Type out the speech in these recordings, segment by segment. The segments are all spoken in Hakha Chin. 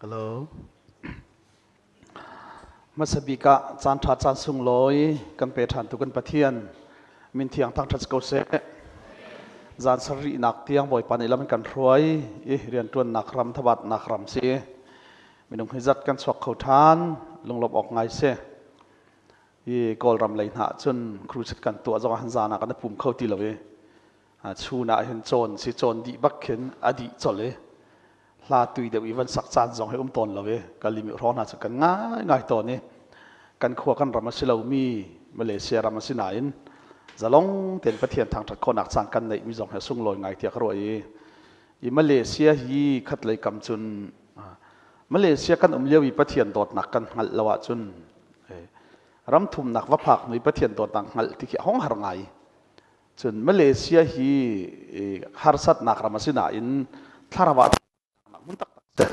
Hello. Hmasa bik ah caan ṭha caan sunglawi kan pe ṭhan tu kan Pathian min thiang thangṭhat ko seh. Zan sarihnak tiang Bawipa nih lam in kan hruai i rianṭuannak ram thabatnak ram si. Minung hi zat kan chuak kho ṭhan lunglawmh awk ngai si. I Kawlram lei hna cun crusade kan tuah zong ah han zan ah kan i pum kho ti lo i chun ah hin cawn si cawn dih bak khin a dih colh i hla tui deuh i van sak caan zong hi um tawn lo i kalimi hrawng hna cu kan ngai ngai tawn i kan khua kan ram a si lomi Malaysia ram a si nain zalong tein Pathian thangṭhat khawhnak caan kan neih mi zong hi a sunglawi ngai tiah ka ruah i i Malaysia hi khatlei kam cun Malaysia kan um lio i Pathian dawtnak kan hngalh lo ahcun ram thumnak va phak hnu i Pathian dawtnak hngalh ti khi a hong har ngai. Cun Malaysia hi harsatnak ram a si nain thlarau ah hmun taktak si.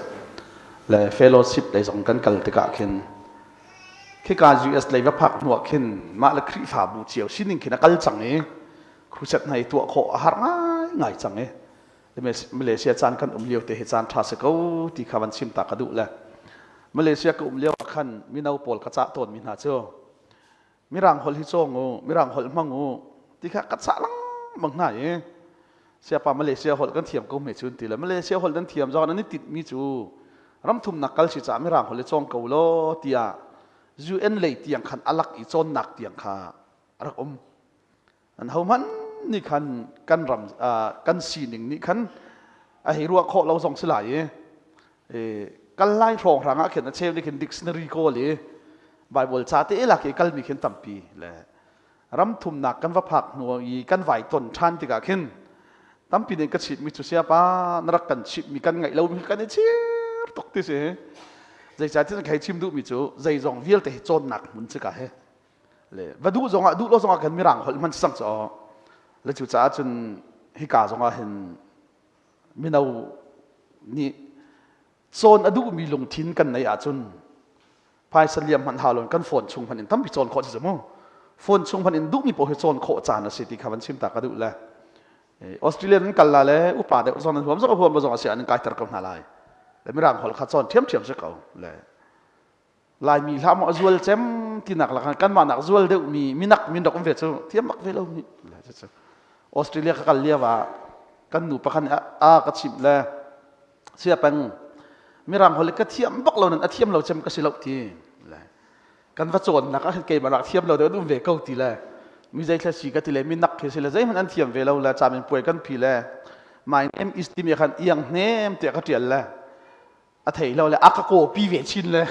Le fellowship lei zong kan kal tikah khin khika US lei va phak hnuah khin mah le Khrihfabu cio sining khin a kal cang i crusade hna i tuah khawh a har ngaingai cang i Malaysia caan kan um lio te hi caan ṭha si ko ti kha van chim ta ka duh le Malaysia ka um lio ah khan mino pawl ka cah tawnmi hna cu Mirang holh hi cawng u, Mirang holh hmang u ti kha ka cah lengmang hna i siapa Malaysia holh kan thiam ko hme cu ti le Malaysia holh nan thiam zong nan i tinhmi cu ramthumnak kal si caah Mirang holh i cawng ko law tiah UN lei tiang khan alak i cawnnak tiang kha a rak um. An hohmanh nih khan kan ram kan sining nih khan a hei ruah khawh lo zong si lai i kal lai hrawng hrang ah khin a cheu nih khin dictionary kawl i Bible ca te lak i kalmi khin tampi le ram thumnak kan va phak hnu i kan vai ton ṭhan tikah khin tampi nih ka chimmi cu siapa na rak kan chimmi kan ngaih lomi kan i chir tuk ti si zeicahtiah kai chim duhmi cu zeizong vialte hi cawnnak hmun si ka he le va duh zongah duh lo zongah kan mirang holh hman sang cu le cu caah cun hika zongah hin mino nih cawn a duhmi lungthin kan nei ahcun phaisa liam hmanh hau loin kan phone chung hmanh in tampi cawn khawh si mu. Phone chung hmanh in duhmi paoh hi cawn khawh caan a si ti kha van chim ta ka duh le Australia nan kal la le upa deuh zong nan huam zong huam zong a si an kai ter ko hna lai le mirang holh kha cawn ṭhiamṭhiam si ko le Laimi hlah maw a zual cem tinak lakah kanmah nak zual deuhmi minak min rak um ve cu thiam bak ve lo mi Australia ka kal lio ah kan nu pakhat nih a ka chimh le sia peng mirang holh ka thiam bak lo nan a thiam lo cem ka si lo ti le kan va cawnnak ah keimah rak thiam lo deuh an um ve ko ti le mi zei thla si ka ti le minak khi si le zeihmanh an thiam ve lo le camin puai kan phi le my name is timi khan iang hnem tiah ka tial le a thei lo le a ka copy ve chin le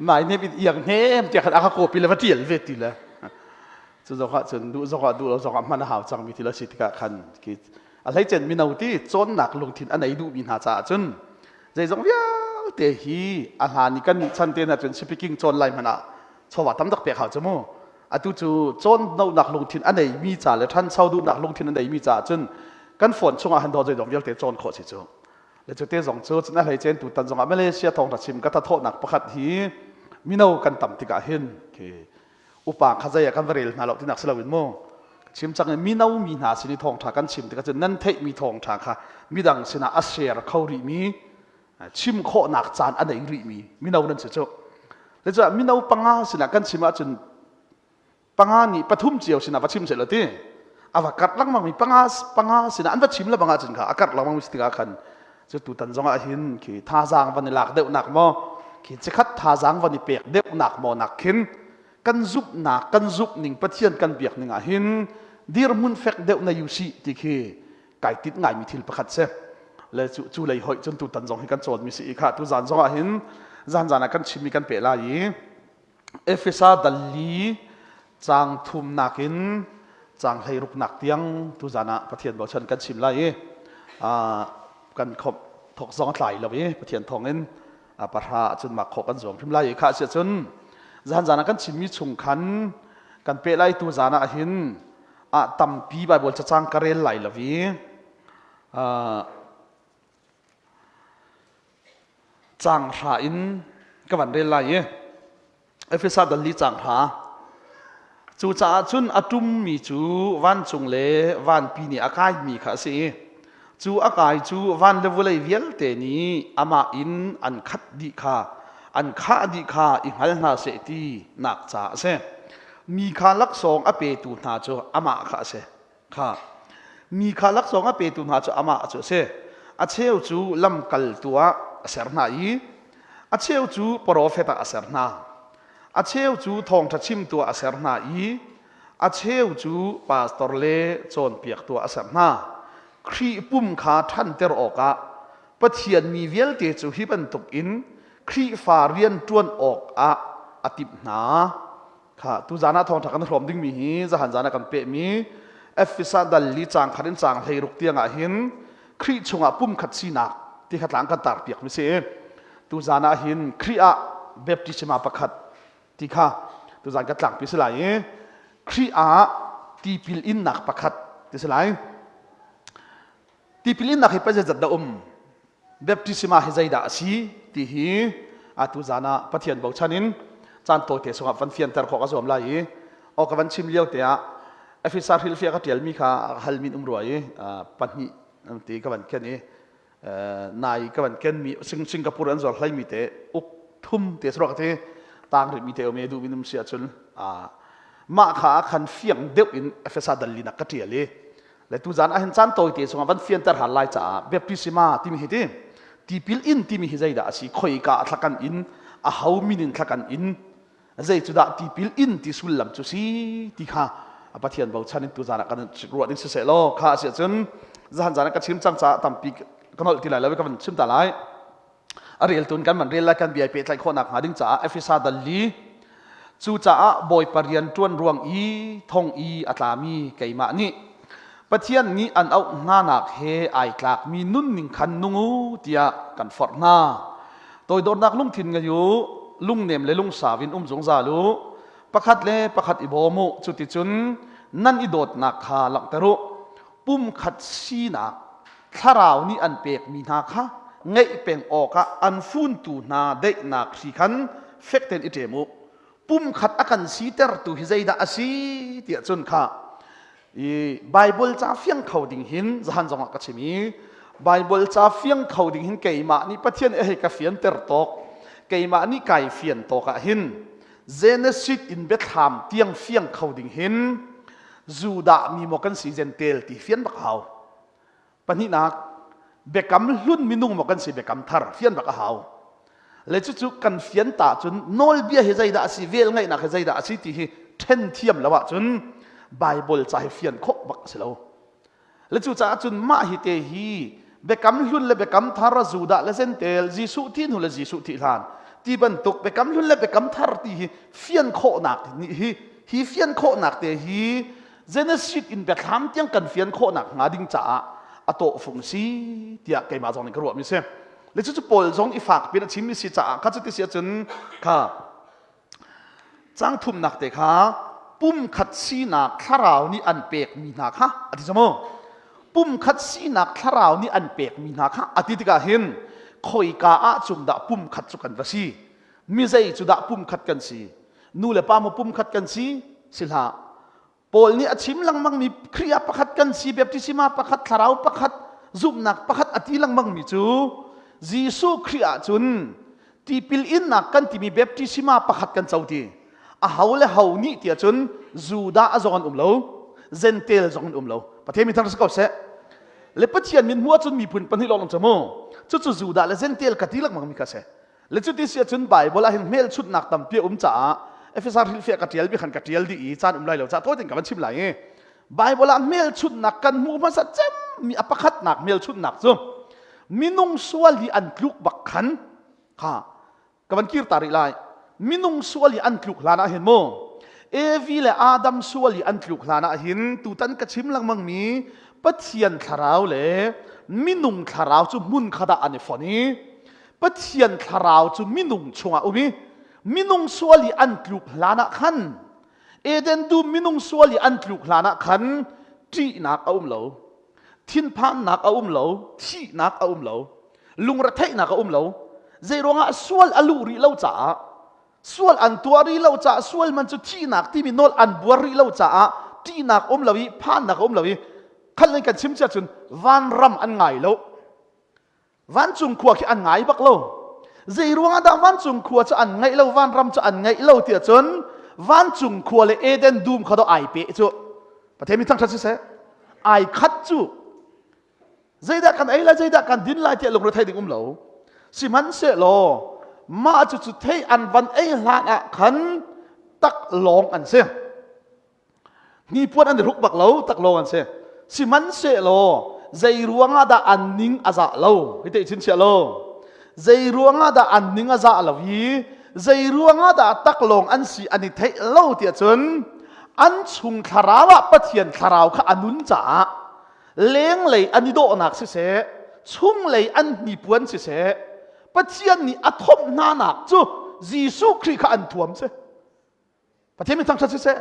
my name is iang hnem tiah khan a ka copy le va tial ve ti le cu zong ah cun duh zong ah duh lo zong ah hman a hau cangmi thil a si tikah khan ki a hleicen mino ti cawnnak lungthin a nei duhmi hna caah cun zeizong vialte hi a hlan i kan chan te hna cun speaking cawn lai hmanh ah chawva tam tak pek hau cu mu atu cu cawn nonak lungthin a neimi ca le ṭhancho duhnak lungthin a neimi caah cun kan phone chungah han daw zeizong vialte cawn khawh si cu le cu te zong cu cun a hleicen tutan zongah Malaysia thawngṭha chim ka thathawhnak pakhat hi mino kan tam tikah hin khi upa kha zei ah kan va rel hna lo tinak si loin mu chim cang in mino mi hna sin i thawngṭha kan chim tikah cun nan theihmi thawngṭha kha midang sinah a share kho rihmi chim khawhnak caan a nei rihmi mino nan si cu le cu mino panga sinah kan chim ahcun panga nih pathum cio sinah va chim seh ti a va karh lengmang mi panga panga sinah an va chim le bangah cun kha a karh lengmang mi si tikah khan cu tutan zongah hin khi thazaang van i lak deuh nak maw khi chikhat thazaang van i pek deuh nak maw nak khin kan zumhnak kan zumh ning Pathian kan biak ning ah hin dirhmun fek deuh na yu si ti khi kai tit ngai mi thil pakhat si le cu cu lei hoih cun tutan zong hi kan cawn mi si i kha tu zan zongah hin zan zan ah kan chim mi kan pe lai i Efesa dal li caang thumnak in caang hleiruknak tiang tuzan ah Pathian bochan kan chim lai i kan khawmh thawk zong a tlai lo i Pathian thawngin pahra ahcun mak khawh kan zuam hrim lai i kha si ahcun zan zan ah kan chimmi chung khan kan peh lai tu zan ah hin ah tampi Bible cacang ka rel lai lo i Caang hra in ka van rel lai i Efesa dal li caang hra. Cucaah cun a ṭummi cu vancung le vanpi nih a kaimi kha a si i. Cu a kai cu van le vulei vialte nih amah in an khat dih kha an khah dih kha i hngal hna seh ti nak ca a si. Mi kha laksawng a petu hna cu amah kha a si. Kha mi kha laksawng a petu hna cu amah cu a si. A cheu cu lamkaltu ah a ser hna i a cheu cu profet ah a ser hna. A cheu cu thawngṭha chimtu ah a ser hna i a cheu cu pastor le cawnpiaktu ah a ser hna. Khrih pum kha ṭhanter awkah Pathian mi vialte cu hi bantukin Khrihfa rian ṭuan awkah a timh hna. Kha tuzan ah thawngṭha kan hrawm dingmi hi zahan zan ah kan pehmi Efesa dal li caang khat in caang 16 tiang ah hin Khrih chungah pumkhat sinak ti kha tlang kan tar piak mi si. Tuzan ah hin Khrih ah baptisma pakhat ti kha tuzan ka tlangpi si lai i Khrih ah tipil innak pakhat ti si lai. Tipil innak hi pa zeizat dah um? Baptisma hi zeidah a si ti hi atu zan ah Pathian bochan in caan tawite chungah van fianter khawh ka zuam lai i aw ka van chim lio te ah Efesa hrilhfiah ka ṭialmi kha hal min um rua i pahnih ti ka van ken i nai ka van ken mi Singapore an zuar hlei mi te uk thum te surak te tang rih mi te um e duh min um si ahcun mah kha khan fiang deuh in Efesa dal linak ka ṭial i Le tuzan ah hin caan tawite chungah van fianter hal lai caah baptisma timi hi ti tipil in timi hi zeidah a si khoika a thlakan in a ho min in thlakan in zei cu dah tipil in ti sullam cu si ti kha a Pathian bochan in tuzan ah kan ruah ding siseh law kha a si ahcun zahan zan ah ka chim cang caah tampi ka nolh ti lai lo ka van chim ta lai. A reltu in kan van rel lai kan bia pehtlaih khawhnak hnga ding caah Efesa dal li cucaah Bawipa rian ṭuan ruang i thong i a tlami keimah nih Pathian nih an auh hnanak he ai tlakmi nunning khan nung u tiah kan forh hna. Toidornak lungthin ngei u, lungnem le lungsau in um zungzal u, pakhat le pakhat i bawm u, cuticun nan i dawtnak kha langhter u. Pumkhat sinak thlarau nih an pekmi hna kha ngeih peng awkah an funtu hna daihnak hri khan fek tein i ṭem u. Pumkhat a kan sitertu hi zeidah a si tiah cun kha i Bible ca fiang kho ding hin zahan zongah ka chim i Bible ca fiang kho ding hin keimah nih Pathian hei ka fianter tawk keimah nih kai fian tawk ah hin Genesis in biathlam tiang fiang kho ding hin Judah mi maw kan si Gentel ti fian bak hau. Pahnihnak, biakam hlun minung maw kan si biakam thar fian bak a hau. Le cucu kan fian ta cun nawlbia hi zeidah a si, vel ngaihnak hi zeidah a si ti hi ṭhen thiam lo ahcun Bible ca hi fian khawh bak a si lo. Le cucaah cun mah hi te hi biakam hlun le biakam thar Judah le Gentel Jesuh thi hnu le Jesuh thi hlan ti bantuk biakam hlun le biakam thar ti hi fian khawhnak nih hi hi fian khawhnak te hi Genesis in biathlam tiang kan fian khawhnak hnga ding caah a tawhfung si tiah keimah zong nih ka ruahmi si. Le cucu Paul zong i fak pin a chimmi si caah kha cuti si ahcun kha cang thumnak te kha pumkhat sinak thlarau nih an pekmi hna kha a ti mu. Pumkhat sinak thlarau nih an pekmi hna kha a ti tikah hin khoika ah cung dah pumkhat cu kan va si mi zei cu dah pumkhat kan si nu le pa mu pumkhat kan si si hlah Paul nih a chim lengmangmi Khrih ah pakhat kan si baptisma pakhat thlarau pakhat zumhnak pakhat a ti lengmangmi cu Jesuh Khrih ah cun tipil innak kan timi baptisma pakhat kan co ti a ho le ho nih tiah cun Judah a zong an um lo Gentile zong an um lo Pathian mi thang si ko seh le Pathian min hmuh ahcun miphun pahnih lawng cu mu cucu Judah le Gentile ka ti lengmangmi kha si Le cuti si ahcun Bible ah hin hmelchunhnak tampi a um caah Efesa hrilhfiah ka ṭial bi khan ka ṭial dih i caan um lai lo caah tawi tein ka van chim lai i Bible ah hmelchunhnak kan hmuh hmasa cemmi a pakhatnak hmelchunhnak cu minung sual hi an tluk bak khan kha ka van kir ta rih lai minung sual hi an tluk hlan ah hin mu Evi le Adam sual i an tluk hlan ah hin tutan ka chim lengmang mi Pathian thlarau le minung thlarau cu hmun khat ah an i fon i Pathian thlarau cu minung chungah um i minung sual i an tluk hlan ah khan Eden dum minung sual i an tluk hlan ah khan ṭihnak a um lo thinphannak a um lo thihnak a um lo lungretheihnak a um lo zeiruangah sual a luh rih lo caah sual an tuah rih lo caah sual man cu thihnak timi nawl an buar rih lo caah ṭihnak um lo i phannak um lo i. Khat in kan chim cia cun vanram an ngai lo. Vancung khua khi an ngai bak lo. Zei ruangah dah vancung khua cu an ngaih lo, vanram cu an ngaih lo tiah cun vancung khua le Eden dum kha do ai pe cu. Pathian mi thangṭhat siseh. Ai khat cu. Zeidah kan ei lai, zeidah kan din lai tiah lungre thei ding um lo. Sihmanhsehlaw mah cu cu thei an van ei hlan ah khan tak lawng an si. Hnipuan an i hruk bak lo, tak lawng an si. Sihmanhsehlaw zei ruangah dah an ning a zah lo? Hi te chinchiah lo. Zei ruangah dah an ning a zah lo i zei ruangah dah tak lawng an si an i theih lo tiah cun an chung thlarau ah Pathian thlarau kha a nun caah lenglei an i dawhnak siseh, chunglei an hnipuan siseh, Pathian nih a thomh hna nak cu Jesuh Khrih kha an thuam si. Pathian min thangṭhat siseh.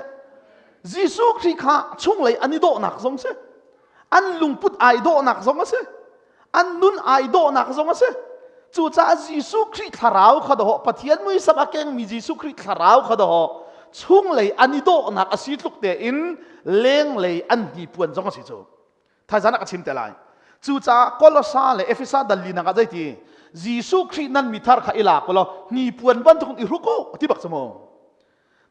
Jesuh Khrih kha chunglei an i dawhnak zong si. An lungput ai dawhnak zong a si. An nun ai dawhnak zong a si. Cucaah Jesuh Khrih thlarau kha dawh Pathian muisam a kengmi Jesuh Khrih thlarau kha dawh chunglei an i dawhnak a si tluk tein lenglei an hnipuan zong a si cu. Thaizan ah ka chim te lai. Cucaah Kolosa le Efesa dal linak ah zeiti Jesuh Khrih nan mithar kha i lak ulaw hnipuan bantukin i hruk u ti bak cu mu.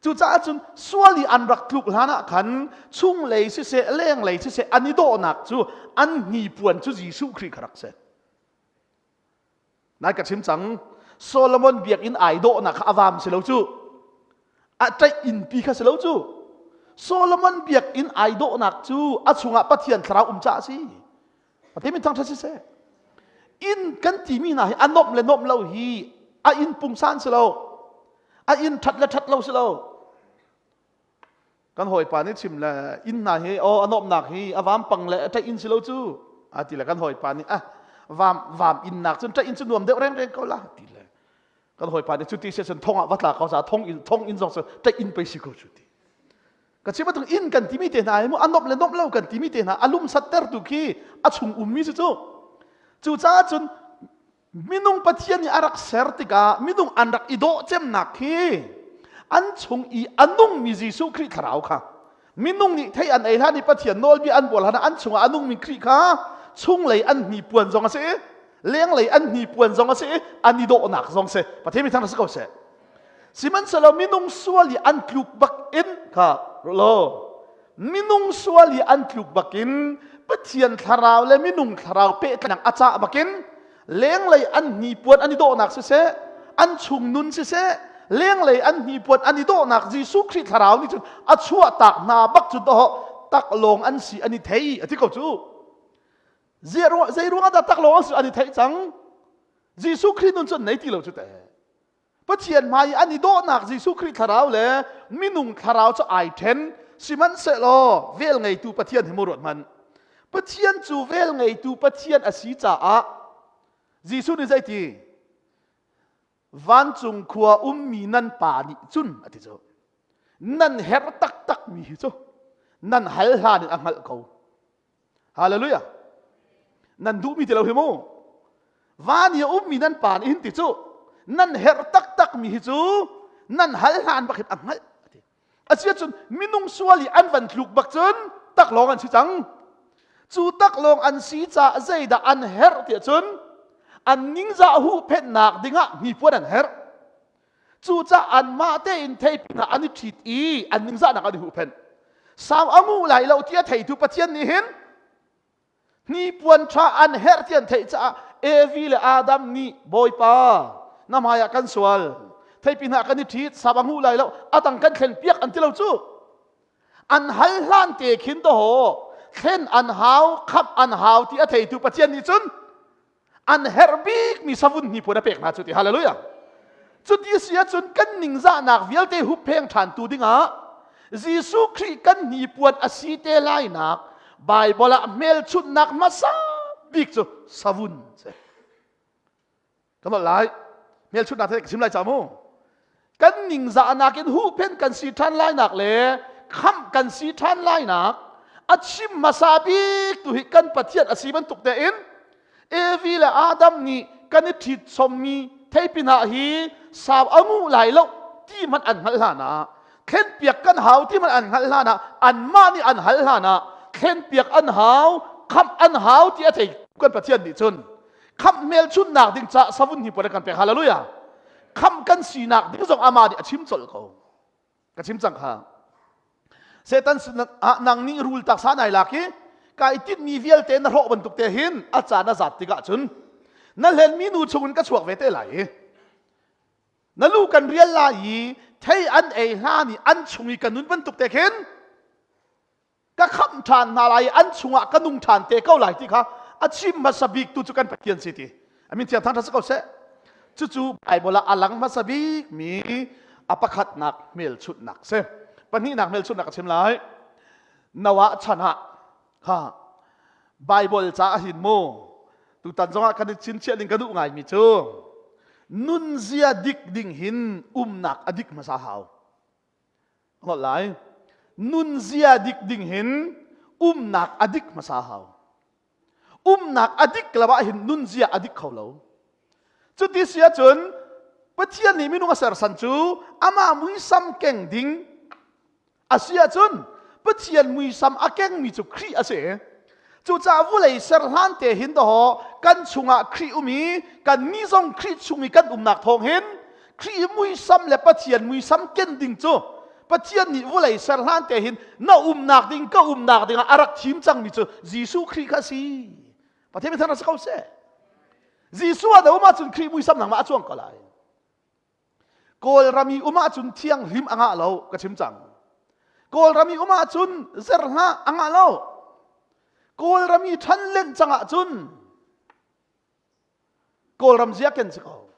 Cucaah cun sual i an rak tluk hlan ah khan chunglei siseh lenglei siseh an i dawhnak cu an hnipuan cu Jesuh Khrih kha rak si. Nai ka chim cang Solomon biakinn ai dawhnak kha a vam si lo cu. A ṭaih innpi kha si lo cu. Solomon biakinn ai dawhnak cu a chungah Pathian thlarau um caah a si. Pathian min thangṭhat siseh. Inn kan timi hna hi a nomh le nomh lo hi a inn pungsan si lo. A inn ṭhat le ṭhat lo si lo. Kan hawipa nih chim le inn hna hi aw a nuamhnak hi a vampang le a ṭaih inn si lo cu a ti le kan hawipa nih ah vam vam inn nak cun ṭaih inn cu nuam deuh rengreng ko la ti le kan hawipa nih cu ti se cun thong ah va tla ko ca thong inn thong inn zong cu ṭaih inn pei si ko cu ti ka chim tung inn kan timi te hna hi mu a nomh le nomh lo kan timi te hna a lum sat ter tu khi a chung ummi si cu cu caah cun Minung Pathian nih a rak ser tikah minung an rak i dawh cemnak khi an chung i a nungmi Jesuh Khrih thlarau kha minung nih thei an ei hlan i Pathian nawlbia an bual hlan an chungah a nungmi Khrih kha chunglei an hnipuan zong a si i lenglei an hnipuan zong a si i an i dawhnak zong si Pathian mi thang si ko seh sihmanhsehlaw minung sual i an tluk bak in kha lo minung sual i an tluk bakin Pathian thlarau le minung thlarau pehtlaihnak a cah bakin lenglei an hnipuan an i dawhnak siseh an chung nun siseh lenglei an hnipuan an i dawhnak Jesuh Khrih thlarau nih cun a chuahtak hna bak cu dawh taklawng an si an i thei a ti ko cu zei ruangah dah taklawng an si an i theih cang Jesuh Khrih nun cu an nei ti lo cu teh Pathian hmai i an i dawhnak Jesuh Khrih thlarau le minung thlarau cu ai ṭhen. Sihmanhsehlaw vel ngeitu Pathian hi mu ruat hmanh. Pathian cu vel ngeitu Pathian a si caah Jesuh nih zeiti? Vancung khua ummi nan pa nih cun a ti cu. Nan herh taktakmi hi cu nan hal hlan in a hngalh ko. Hallelujah. Nan duhmi ti lo hi mu. Van i a ummi nan pa nih hin ti cu nan herh taktak mi hi cu nan hal hlan bak hin a hngalh ati. Asi cun minung sual i an van tluk bak cun taklawng an si cang. Cu taklawng an si caah zeidah an herh tiah cun an ningzah huhphenhnak dingah hnipuan an herh. Cucaah anmah tein theipi hna an i ṭhit i an ningzahnak an i huhphenh. Sau a nguh lai lo ti a theitu Pathian nih hin hnipuan ṭha an herh ti an theih caah Evi le Adam nih Bawipa na hmaiah kan sual theipi hna kan i ṭhit sau a nguh lai lo a dang kan thlen piak an ti lo cu an hal hlan te khin dawh thlen an hau khamh an hau ti a theitu Pathian nih cun an herh bikmi savun hnipuan a pek hna cu ti hallelujah cuti si ahcun kan ningzahnak vialte huppheng ṭhan tu dingah Jesuh Khrih kan hnipuan a si te lainak Bible ah hmelchunhnak hmasa bik cu savun si ka lai hmelchunhnak te ka chim lai ca mu kan ningzahnak in huhphenh kan si ṭhan lainak le khamh kan si ṭhan lainak a chim hmasa bik tu hi kan Pathian a si bantuk tein Evi le Adam nih kan i ṭhit chommi theipi hna hi sau a nguh lai lo ti hmanh an hngalh hlan ah thlenpiak kan hau ti hmanh an hngalh hlan ah anmah nih an hal hlan ah Thlenpiak an hau, khamh an hau ti a thei kan Pathian nih cun khamh hmelchunhnak ding caah savun hi puan a kan pek. Hallelujah. Khamh kan sinak ding zong amah nih a chim colh ko. Ka chim cang kha. Satan ah nang nih rul taksa nai lak i kai tinhmi vialte na hrawh bantuk te hin a caan a zat tikah cun na hlenmi nu chungin ka chuak ve te lai i na lu kan rial lai i thei an ei hlan i an chung i ka nun bantuk te khin ka khamh ṭhan hna lai i an chungah ka nung ṭhan te ko lai ti kha a chim hmasa bik tu cu kan Pathian si ti amin thiang thang ṭha si ko seh. Cucu Bible ah a lang hmasa bik mi a pakhatnak hmelchunhnak si. Pahnihnak hmelchunhnak ka chim lai. Noah chan ah kha Bible ca ah hin mu tutan zongah kan i chinchiah ding ka duh ngaimi cu nunzia dik ding hin umnak a dik hmasa hau. Hngalh lai. Nunzia dik ding hin umnak a dik hmasa hau. Umnak a dik lo ah hin nunzia a dik kho lo. Cuti si ahcun Pathian nih minung a sersan cu amah muisam keng ding a si ahcun Pathian muisam a kengmi cu Khrih a si. Cucaah vulei ser hlan te hin dawh kan chungah Khrih um i kan nih zong Khrih chung i kan umnak thawng hin Khrih muisam le Pathian muisam ken ding cu Pathian nih vulei ser hlan te hin na umnak ding ka umnak ding ah a rak thim cangmi cu Jesuh Khrih kha a si. Pathian mi si ko seh. Jesuh a um ahcun Khrih muisam nangmah a cuang ko lai. Kawlram i um ahcun thianghlim a ngah lo ka chim cang. Kawlram i um ahcun zerhlah a ngah lo. Kawlram i ṭhan len cang ahcun Kawlram zia ken si ko.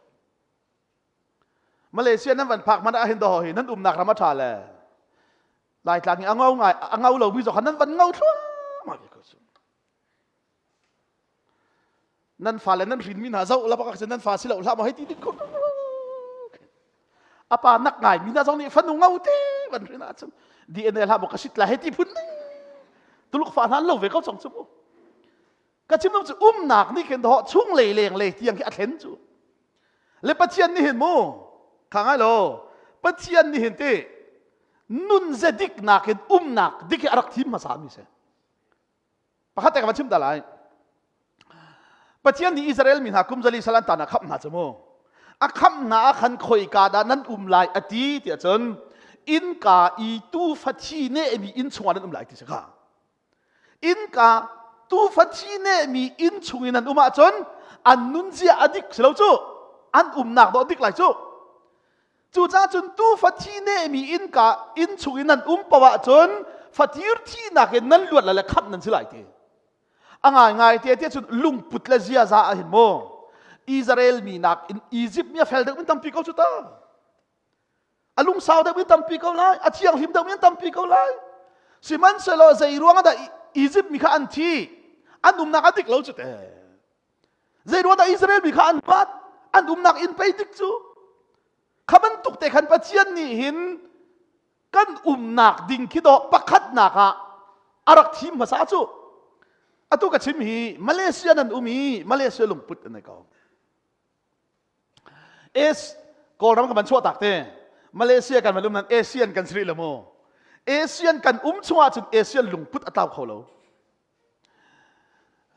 Malaysia nan van phak hmanh ah hin daw hi nan umnak ram a ṭha le Laitlang i a ngau ngai a ngau lomi zong kha nan van ngau thluahmah ve ko cu. Nan fale nan hrinmi hna zoh la bak nan fa si lo hlah maw hei ti ding ko. A pa nak ngai mi hna zong nih fanu ngau te van hrin ahcun DNA hlah maw ka sit la hei ti phun ding. Tuluk fa hna lo ve ko cong cu mu. Ka chim cu umnak nih khin dawh chung lei leng lei tiang khi a thlen cu. Le Pathian nih hin mu kha ngai lo Pathian nih hin ti nun ze dik nak in umnak dik hi a rak thim hmasa mi si. Pakhat te ka van chim ta lai. Pathian nih Israel mi hna kum zali sal an tan a khamh hna cu mu. A khamh hna ah khan khoika dah nan um lai a ti tiah cun innka i tuufa thi nehmi inn chungah nan um lai ti si kha. Innka tuufa thi nehmi inn chung in an um ahcun an nunzia a dik si lo cu. An umnak dawh dik lai cu. Cucaah cun tuufa thi nehmi innka inn chung in nan um paoh ahcun fatir thinak in nan luat lai le khamh nan si lai ti. A ngaingai te te cun lungput le ziaza ah hin mu Israel mi nak in Egypt mi a fel deuh min tampi ko cu ta. A lungsau deuh min tampi ko lai, a thianghlim deuh min tampi ko lai. Sihmanhsehlaw zei ruang ah dah Egypt mi kha an thi? An umnak a dik lo cu te. Zei ruang dah Israel mi kha an luat? An umnak inn pei dik cu. Kha bantuk te khan Pathian nih hin kan umnak ding khi dawh pakhatnak ah a rak thim hmasa cu. Atu ka chim hi Malaysia nan um i Malaysia lungput an nei ko. Es Kawlram kan van chuah tak te Malaysia kan van um nan Asian kan si rih lo mu. Asian kan um chungah cun Asian lungput a tlau kho lo.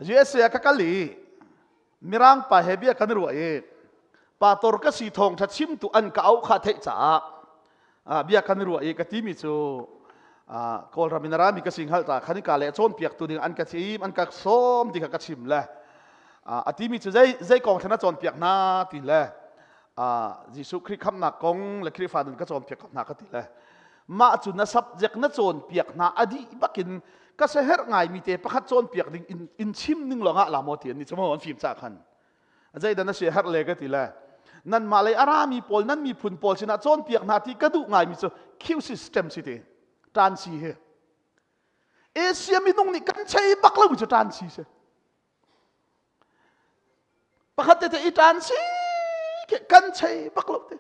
USA ah ka kal i Mirang pa he bia kan ruah i pastor ka si thawng ṭha chimtu an ka auh kha theih caah bia kan ruah i ka timi cu Kawlram in a rami ka si hngalh ta khan ka le cawnpiaktu ding an ka thim an ka sawm ti kha ka chim le a timi cu zei zei kong thlan a cawnpiak hna ti le Jesuh Khrih khamhnak kong le Khrihfa nun ka cawnpiak hna ka ti le mah cu na subject na cawnpiak hna a dih bakin ka seherh ngaimi te pakhat cawnpiak ding in, in chim ning lawngah la maw ti an ni cu maw an fim ca khan zeidan na si herh le ka ti le nanmah lei arami pawl nan miphun pawl sinah cawnpiak hna ti ka duh ngaimi cu Q system si ti tan si hi Asia minung nih kan chei bak lo mi cu tan si si pakhat te te i tan si kan chei bak lo te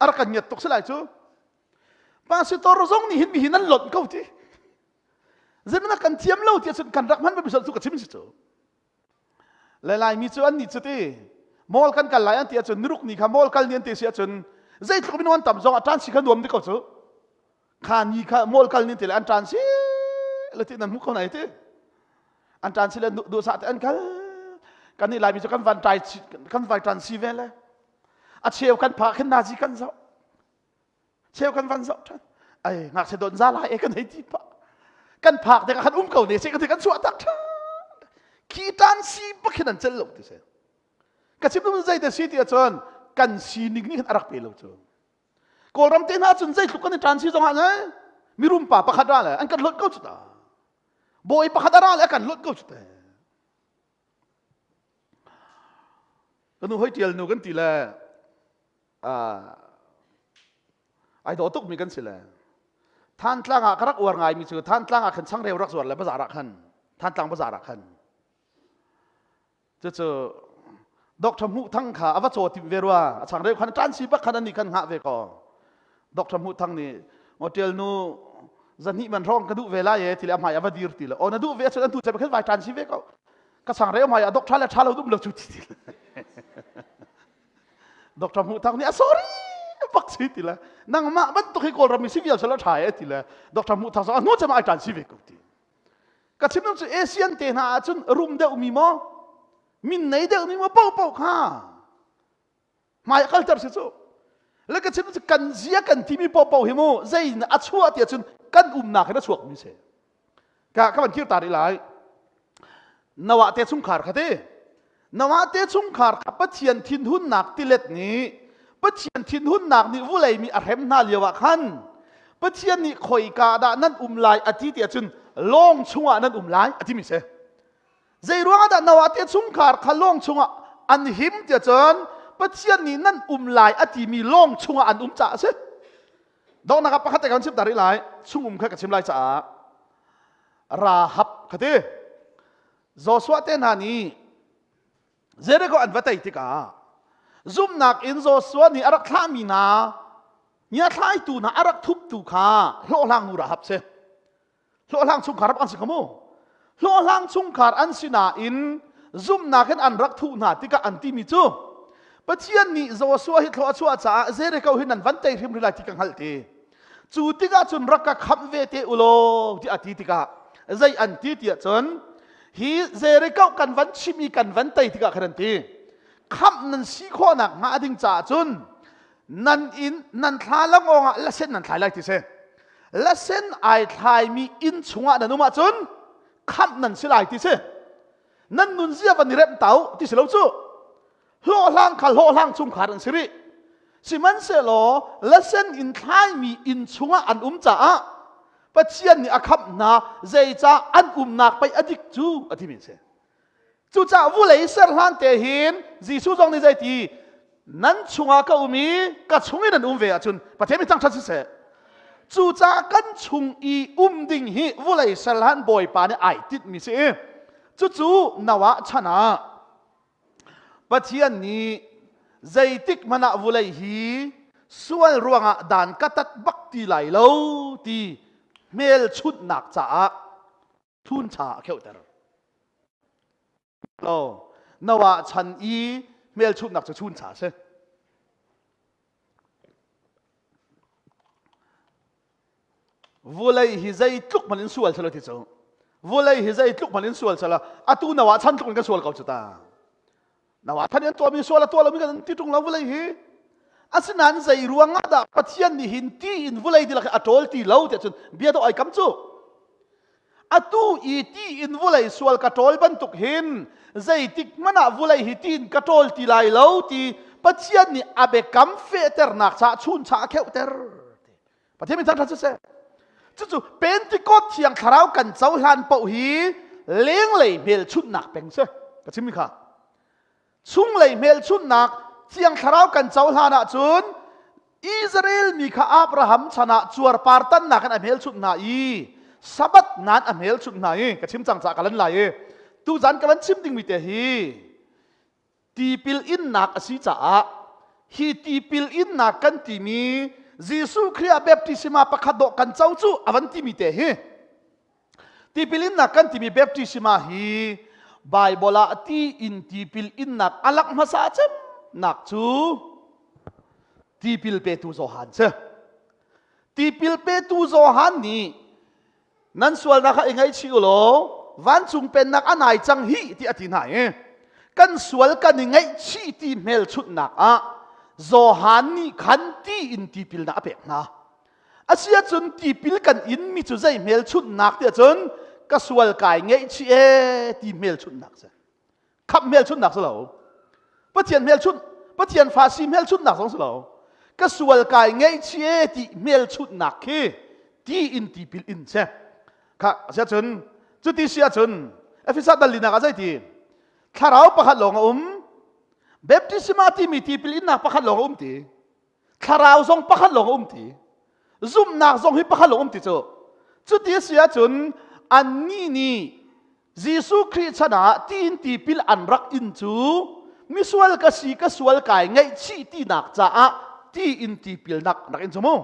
a rak kan ngiat tuk si lai cu pastor zong nih hin mi hi nan lonh ko ti zeiman kan thiam lo ti cun kan rak hman ba cu ka chim si cu le laimi cu an nih cu ti mall kan kal lai an ti ahcun niruk ni kha mall kal ni an ti si ahcun zeitluk minung an tam zong ah ṭan si kha nuam di ko cu kha ni kha mall kal ni ti le an ṭan si. Le ti nan hmu ko nai ti. An ṭan si le duhsah te an kal. Kan nih Laimi cu kan van ṭai kan vai ṭan si ve le. A cheu kan phah khin nazi kan zoh. Cheu kan van zoh ṭhan. Ai ngakchia don za lai e kan hei ti pah. Kan phak te khan um ko ne se kan kan chuah tak ṭhan. Khi ṭan si bak hin an cel lo ti se. Ka chim dum zei te si ti ahcun kan sining nih khan a rak pe lo cu. Kawlram te hna cun zeitluk kan i ṭan si zongah ne mirum pa pakhat ra le an kan hlonh ko cu ta. Bawi pakhat a ra le a kan hlonh ko cu te. Ka nu hoi ṭial nu kan ti le ai dawh tukmi kan si le Thantlang ah ka rak uar ngaimi cu Thantlang ah khan changreu rak zuar le bazar ah khan Thantlang bazar ah khan Cucu Dr. Hmuh Thang kha a va caw tim ve rua. A changreu khan ṭan si bak khan ani khan hngah ve ko. Dr. Hmuh Thang nih ngotial nu zahnih man hrawng ka duh ve lai e ti le a hmai a va dir ti le o na duh ve ahcun an tu cem khan vai ṭan si ve ko. Ka changreu hmai ah doctor le ṭha lo dum lo cu ti ti. Dr. Hmuh Thang nih a sorry bak si ti le nangmah bantuk hi Kawlram mi si vial sala ṭha e ti le Dr. Hmuh Thang a hnu cem ai ṭan si ve ko ti. Ka chim cu Asian te hna ahcun rum deuhmi maw min nei deuhmi maw paohpaoh kha hmai a kalter si cu. Le ka chim cu kan zia kan timi paohpaoh hi mu zei a chuah ti ahcun kan umnak hin a chuakmi si. Ka ka van kir ta rih lai. Noah te chungkhar kha te Noah te chungkhar kha Pathian thinhunnak tilet nih Pathian thinhunnak nih vulei mi a hrem hna lio ah khan Pathian nih khoika dah nan um lai a ti ti ahcun lawng chungah nan um lai a timi si. Zei ruangah dah Noah te chungkhar kha lawng chungah an him ti ahcun Pathian nih nan um lai a timi lawng chungah an um caah a si. Donghnak ah pakhat te kan chim ta rih lai. Chungum kha ka chim lai caah Rahab kha ti. Joshua te hna nih Jericho an va tei tikah zumhnak in Joshua nih a rak thlahmi hna ngiathlaitu hna a rak thuptu kha hlawhhlang nu Rahab si. Hlawhhlang chungkhar an si kha mu. Hlawhhlang chungkhar an si nain zumhnak in an rak thuh hna tikah an timi cu Pathian nih Joshua hi thlawh a chuah caah Jericho hi nan van tei hrimhrim lai ti ka hngalh ti. Cu tikah cun rak ka khamh ve te u law ti a ti tikah zei an ti tiah cun hi Jericho kan van chim i kan van tei tikah khan an ti khamh nan si khawhnak hnga ding caah cun nan inn nan thla langawng ah lasen nan thlai lai ti si lasen ai thlaimi inn chungah nan um ahcun khamh nan si lai ti si nan nunzia van i remh tau ti si lo cu hlawhhlang kha hlawhhlang chungkhar an si rih sihmanhsehlaw lasen in thlaimi inn chungah an um caah Pathian nih a khamh hna zeicah an umnak pei a dik cu a timi a si cucaah vulei ser hlan te hin Jesuh zong nih zeiti nan chungah ka um i ka chung i nan um ve ahcun Pathian mi thangṭhat siseh cucaah kan chung i um ding hi vulei ser hlan Bawipa nih ai tinhmi si i cucu Noah chan ah Pathian nih zeitik hmanh ah vulei hi sual ruangah dan ka tat bak ti lai lo ti hmelchunhnak caah thuncha a kheuhter. Lo, Noah chan i hmelchunhnak cu chuncha a si. Vulei hi zeitluk hmanh in sual selaw ti cu. Vulei hi zeitluk hmanh in sual selaw atu Noah chan tluk in kan sual ko cu ta. Noah chan in tuahmi sual a tuah lomi kan ti ṭung lo vulei hi. Asinain zei ruang ah dah Pathian nih hin ti in vulei dilak hi a ṭawl ti lo tiah cun bia dawh ai kam cu. Atu i ti in vulei sual ka ṭawl bantuk hin zeitik hmanh ah vulei hi ti in ka ṭawl ti lai lo ti Pathian nih a biakam fehternak caah chuncha a kheuhter. Pathian min thangṭhat siseh. Cucu Pentecost thiang thlarau kan cohlan paoh hi lenglei hmelchunhnak peng si. Ka chimmi kha. Chunglei hmelchunhnak thiang thlarau kan cohlan ahcun Israel mi kha Abraham chan ah cuarpar tannak in a hmelchunh hna i Sabbath nan a hmelchunh hna i ka chim cang caah ka lan lai i tuzan ka van chim dingmi te hi tipil innak a si caah hi tipil innak kan timi Jesuh Khrih ah baptisma pakhat dawh kan co cu a van timi te hi Tipil innak kan timi baptisma hi Bible ah ti in tipil innak a lak hmasa cem nak cu tipil petu Johan si. Tipil petu Johan nih Nan sualnak kha i ngaihchih u law vancung pennak a nai cang hi ti a ti hna i kan sual kan i ngaihchih ti hmelchunhnak ah Johan nih khan ti in tipilnak a pek hna. Asiahcun tipil kan in mi cu zei hmelchunhnak tiah cun ka sual kai ngaihchih ee ti hmelchunhnak si. Khamh hmelchunhnak si lo. Pathian hmelchunh Pathian fa si hmelchunhnak zong si lo. Ka sual kai ngaihchih ee ti hmelchunhnak khi ti in tipil in si. Kha asiahcun cuti si ahcun Efesa dal linak ah zeiti thlarau pakhat lawng a um baptisma timi tipil innak pakhat lawng a um ti thlarau zong pakhat lawng a um ti zumhnak zong hi pakhat lawng um ti cu cuti a si ahcun annih nih Jesuh Khrih chan ah tiin tipil an rak in cu misual ka si ka sual kai ngaihchih tinak caah ti in tipilnak rak in cu mu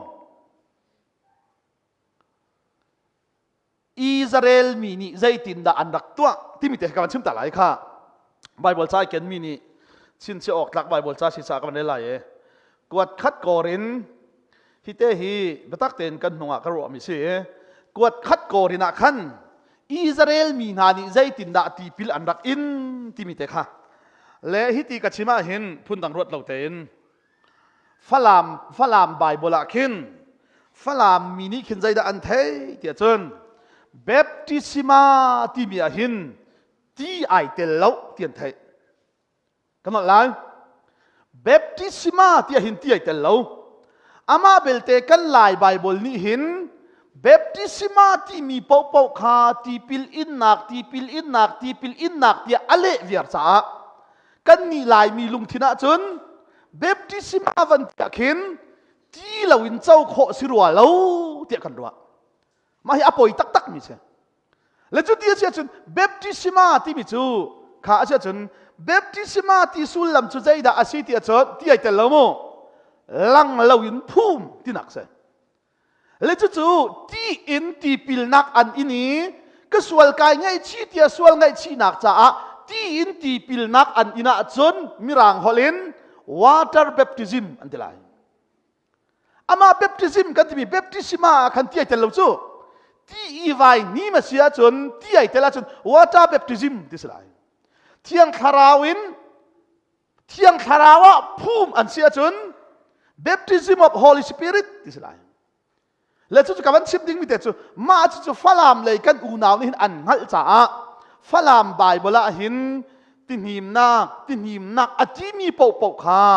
Israel mi nih zeitindah an rak tuah timi te ka van chim ta lai kha Bible ca ken mi nih chinchiah awk tlak Bible ca si ca ka van rel lai e kuat khat kor in hi te hi biatak tein kan hnung ah ka ruah mi si kuat khat kor in ah khan Israel mi hna nih zeitindah tipil an rak in timi te kha le hi ti ka chim ah hin phundang ruat lo tein Falam Falam Bible ah khin Falam mi nih khin zeidah an thei tiah cun baptisma timi ah hin ti ai tel lo ti an theih. Kan holh lai. Baptisma ti ah hin ti ai tel lo. Amah belte kan Lai Bible nih hin baptisma timi paohpaoh kha tipil innak tipil innak tipil innak tiah a leh viar caah Kannih Laimi lungthin ahcun baptism a van tiah khin ti loin co khawh si rua lo tiah kan ruah. Mah hi a poi taktak mi si. Le cu ti a si ahcun baptisma timi cu kha a si ahcun baptisma ti sullam cu zeidah a si ti ahcun ti ai tel lo mu lang loin phum tinak si. Le cucu ti in tipilnak an in i ka sual kai ngaihchih tiah sual ngaihchihnak caah ti in tipilnak an in ahcun mirang holh in water baptism an ti lai. Amah baptism kan timi baptisma ah khan ti ai tel lo cu. Ti i vai ni ma si ahcun ti ai tel ahcun water baptism ti si lai. Thiang Thlarau in Thiang Thlarau ah phum an si ahcun baptism of Holy Spirit ti si lai. Le cu ka van chim dingmi te cu mah cu Falam lei kan unau nih hin an hngalh caah Falam Bible ah hin tihnimnak tihnimnak a timi paohpaoh kha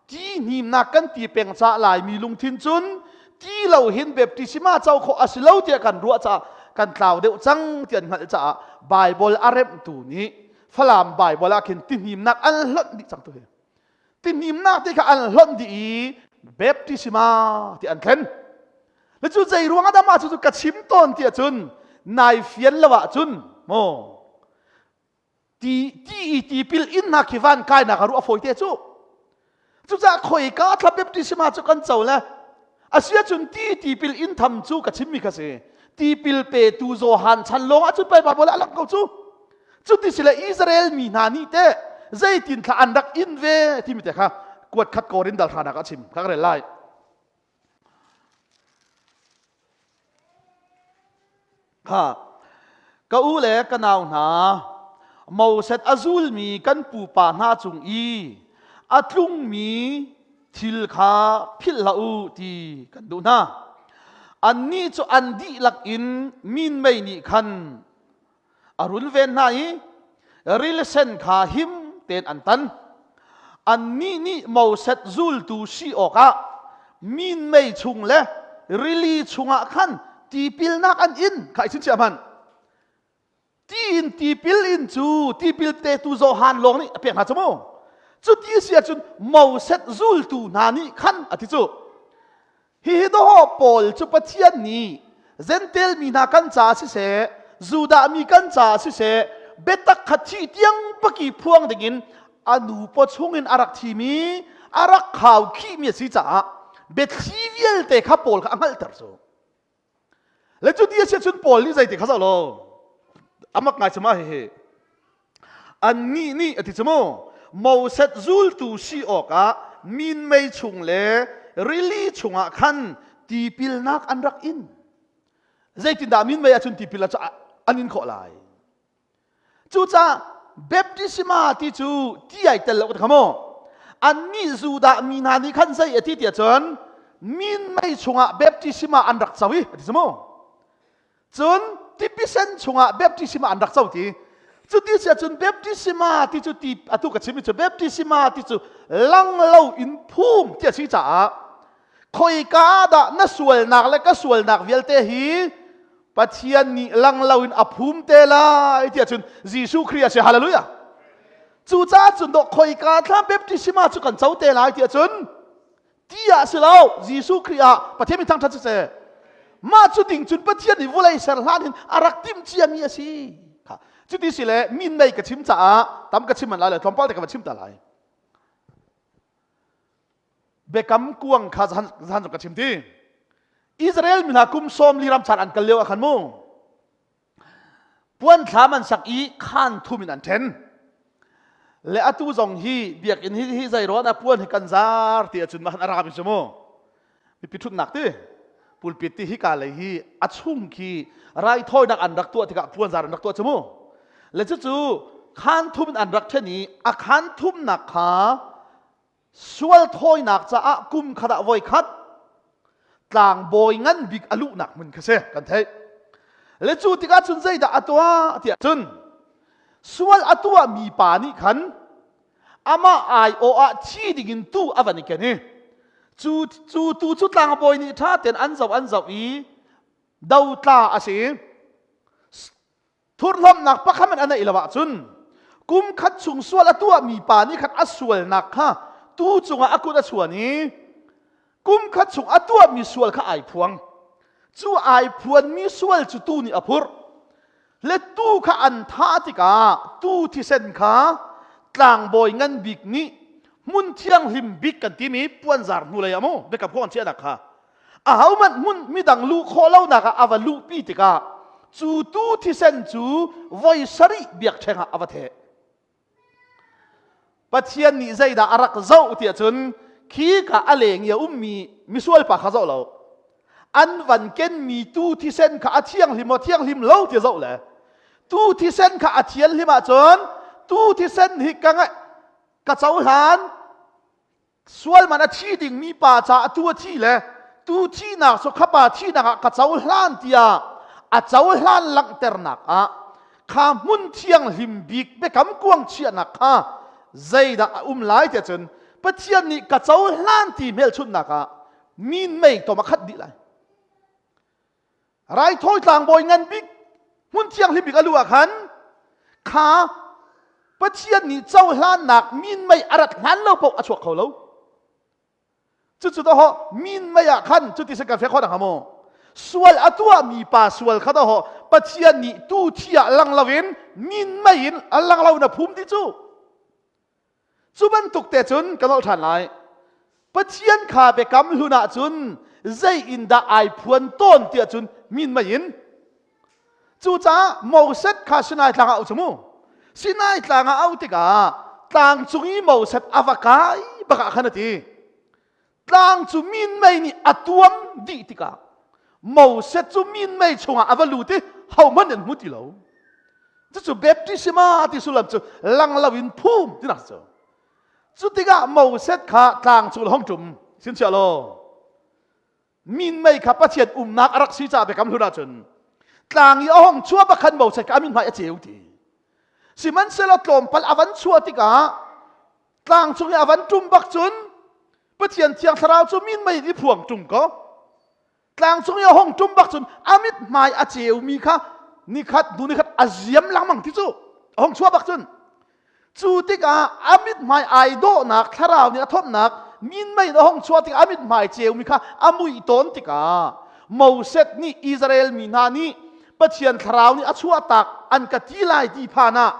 ti hnimnak kan ti peng caah Laimi lungthin cun ti lo hin baptisma co khawh a si lo tiah kan ruah caah kan tlau deuh cang ti an hngalh caah Bible a remhtu nih Falam Bible ah khin tihnimnak an hlonh dih cang tu hi. Tihnimnak ti kha an hlonh dih i baptisma ti an thlen. Le cu zei ruang ah dah mah cu ka chim tawn ti ahcun nai fian lo ahcun maw ti ti i tipil in hna khi van kainak a ruah fawi te cu. Cucaah khoika thla baptisma cu kan co le asiahcun ti tipil in tham cu ka chimmi kha si. Tipil petu Johan chan lawng ahcun pei Bible ah a lang ko cu. Cuti si le Israel mi hna nih teh zeitin thla an rak in ve timi te kha kuat khat Korin dal hranak a chim kha ka rel lai. Kha ka u le ka nau hna Moses a zulmi kan pupa hna cung i a tlungmi thil kha philh hlah u ti kan duh hna. Annih cu an dihlak in minmei nih khan a runven hna i rilsen kha him tein an tan. Annih nih Moses zultu si awkah minmei chung le rili chungah khan tipilnak an in kha i chingchiah hmanh. Ti in tipil in cu tipil petu Johan lawng nih a pek hna cu mu. Cuti si ahcun Moses zultu hna nih khan a ti cu. Hihi dawh pawl cu Pathian nih Gentel mi hna kan caah siseh, Judah mi kan caah siseh, biatak kha thih tiang baki phuang dingin a nu paw chungin a rak thimi, a rak khau khihmi a si caah biathli vialte kha Paul kha a hngalhter cu. Le cu ti a si ahcun Paul nih zeiti kha zoh law, amak ngai cu ma hihi. Annih nih a ti cu mu Moses zultu si awkah minmei chung le rili chungah khan tipilnak an rak in. Zeitindah minmei ahcun tipil cu an in khawh lai? Cucaah baptisma ti cu ti ai tel lo ka maw? Annih Judah mi hna nih khan zei a ti tiah cun minmei chungah baptisma an rak co i a ti cu mu. Cun tipisen chungah baptisma an rak co ti. Cuti si ahcun baptisma ti cu ti atu ka chimmi cu baptisma ti cu lang lo in phum ti a si caah khoika dah na sualnak le ka sualnak vialte hi Pathian nih lang loin a phum te lai ti ahcun Jesuh Khrih a si hallelujah cucaah cun dawh khoika thla baptisma cu kan co te lai ti ahcun ti ah si lo Jesuh Khrih ah Pathian mi thangṭhat siseh mah cu ding cun Pathian nih vawlei ser hlan in a rak timh ciami a si kha cuti si le min nei ka chim caah tam ka chim man lai le tlawmpal te ka va chim ta lai Biakam kuang kha zan zong ka chim ti. Israel mi hna kum sawm li ram chan an kal lio ah khan mu puan thlam an sak i khan thum in an ṭhen. Le atu zong hi biakinn hi hi zei ruan ah puan hi kan zar ti ahcun mah a rami cu mu. Mipi ṭhutnak ti pulpit ti hi ka lei hi a chung khi raithawinak an rak tuah tikah puan zar an rak tuah cu mu. Le cucu khan thum in an rak ṭhen i a khan thumnak kha Sual thawinak caah kum khat ah voi khat tlangbawi ngan bik a luhnak hmun kha si kan theih. Le cu tikah cun zeidah a tuah tiah cun sual a tuah mi pa nih khan amah aiawh ah thi dingin tu a van i ken i cu cu tu cu tlangbawi nih ṭha tein an zoh an zoh i dotla a si Thurhnomhnak pakhat hmanh a neih lo ahcun kum khat chung sual a tuahmi pa nih khan a sualnak kha tuu cungah a kut a chuan i kum khat chung a tuahmi sual kha ai phuang. Cu ai phuanmi sual cu tuu nih a phurh. Le tuu kha an thah tikah tuu thisen kha tlangbawi ngan bik nih hmun thianghlim bik kan timi puanzar hnulei ah mu biakam khuang chiahnak kha ahohmanh hmun midang luh khawh lonak ah a va luhpi tikah cu tu thisen cu voi sarih biakṭheng ah a va theh. Pathian nih zeidah a rak zoh tiah cun khi ka a leng i a ummi misual pa kha zoh lo. An van kenmi tu thisen kha a thianghlim maw thianghlim lo ti zoh le tu thisen kha a thianghlim ahcun tu thisen hi ka ka cohlan Sual man a thi dingmi pa caah tu a thi le tu thihnak cu kha pa thihnak ah ka cohlan tiah a cohlan langhternak ah kha hmun thianghlim bik biakam kuang chiahnak kha zeidah a um lai tiah cun Pathian nih ka cohlan ti hmelchunhnak ah min mei tom a khat dih lai. Raithawi tlangbawi ngan bik hmun thianghlim bik a lu ah khan kha Pathian nih cohlannak minmei a rat hlan lo paoh a chuak kho lo. Cucu dawh minmei ah khan cuti si kan fek khawh maw? Sual a tuahmi pa sual kha dawh Pathian nih tu thi ah lang loin minmei in a lang lo na phum ti cu. Cu bantuk te cun kan olh ṭhan lai. Pathian kha biakam hlun ahcun zei in dah ai phuan tawn tiah cun min mei in. Cucaah Moses kha Sinai tlang ah au cu mu. Sinai tlang ah au tikah tlang cung i Moses a va kai bak ah khan a ti. Tlang cu minmei nih a tuam dih tikah Moses cu minmei chungah a va lut i hohmanh an hmu ti lo. Cucu baptisma ti sullam cu lang loin phum tinak cu. Cu tikah Moses kha tlang cung hong ṭum sinchiah law minmei kha Pathian umnak a rak si caah biakam hlun ahcun tlang i a hong chuah bak khan Moses kha a mithmai a ceu ti. Sihmanhsehlaw tlawmpal a van chuah tikah tlang cung i a van ṭum bak cun Pathian thiang thlarau cu minmei in i phuang ṭung ko. Tlang cung i a hong ṭum bak cun a mithmai a ceumi kha nikhat hnu nikhat a ziam lengmang ti cu a hong chuah bak cun. Cu tikah a mithmai ai dawhnak thlarau nih a thawmhnak minmei in a hong chuah tikah a mithmai ceumi kha a muih tawn tikah Moses nih Israel mi hna nih Pathian thlarau nih a chuahtak an ka ti lai ti phan ah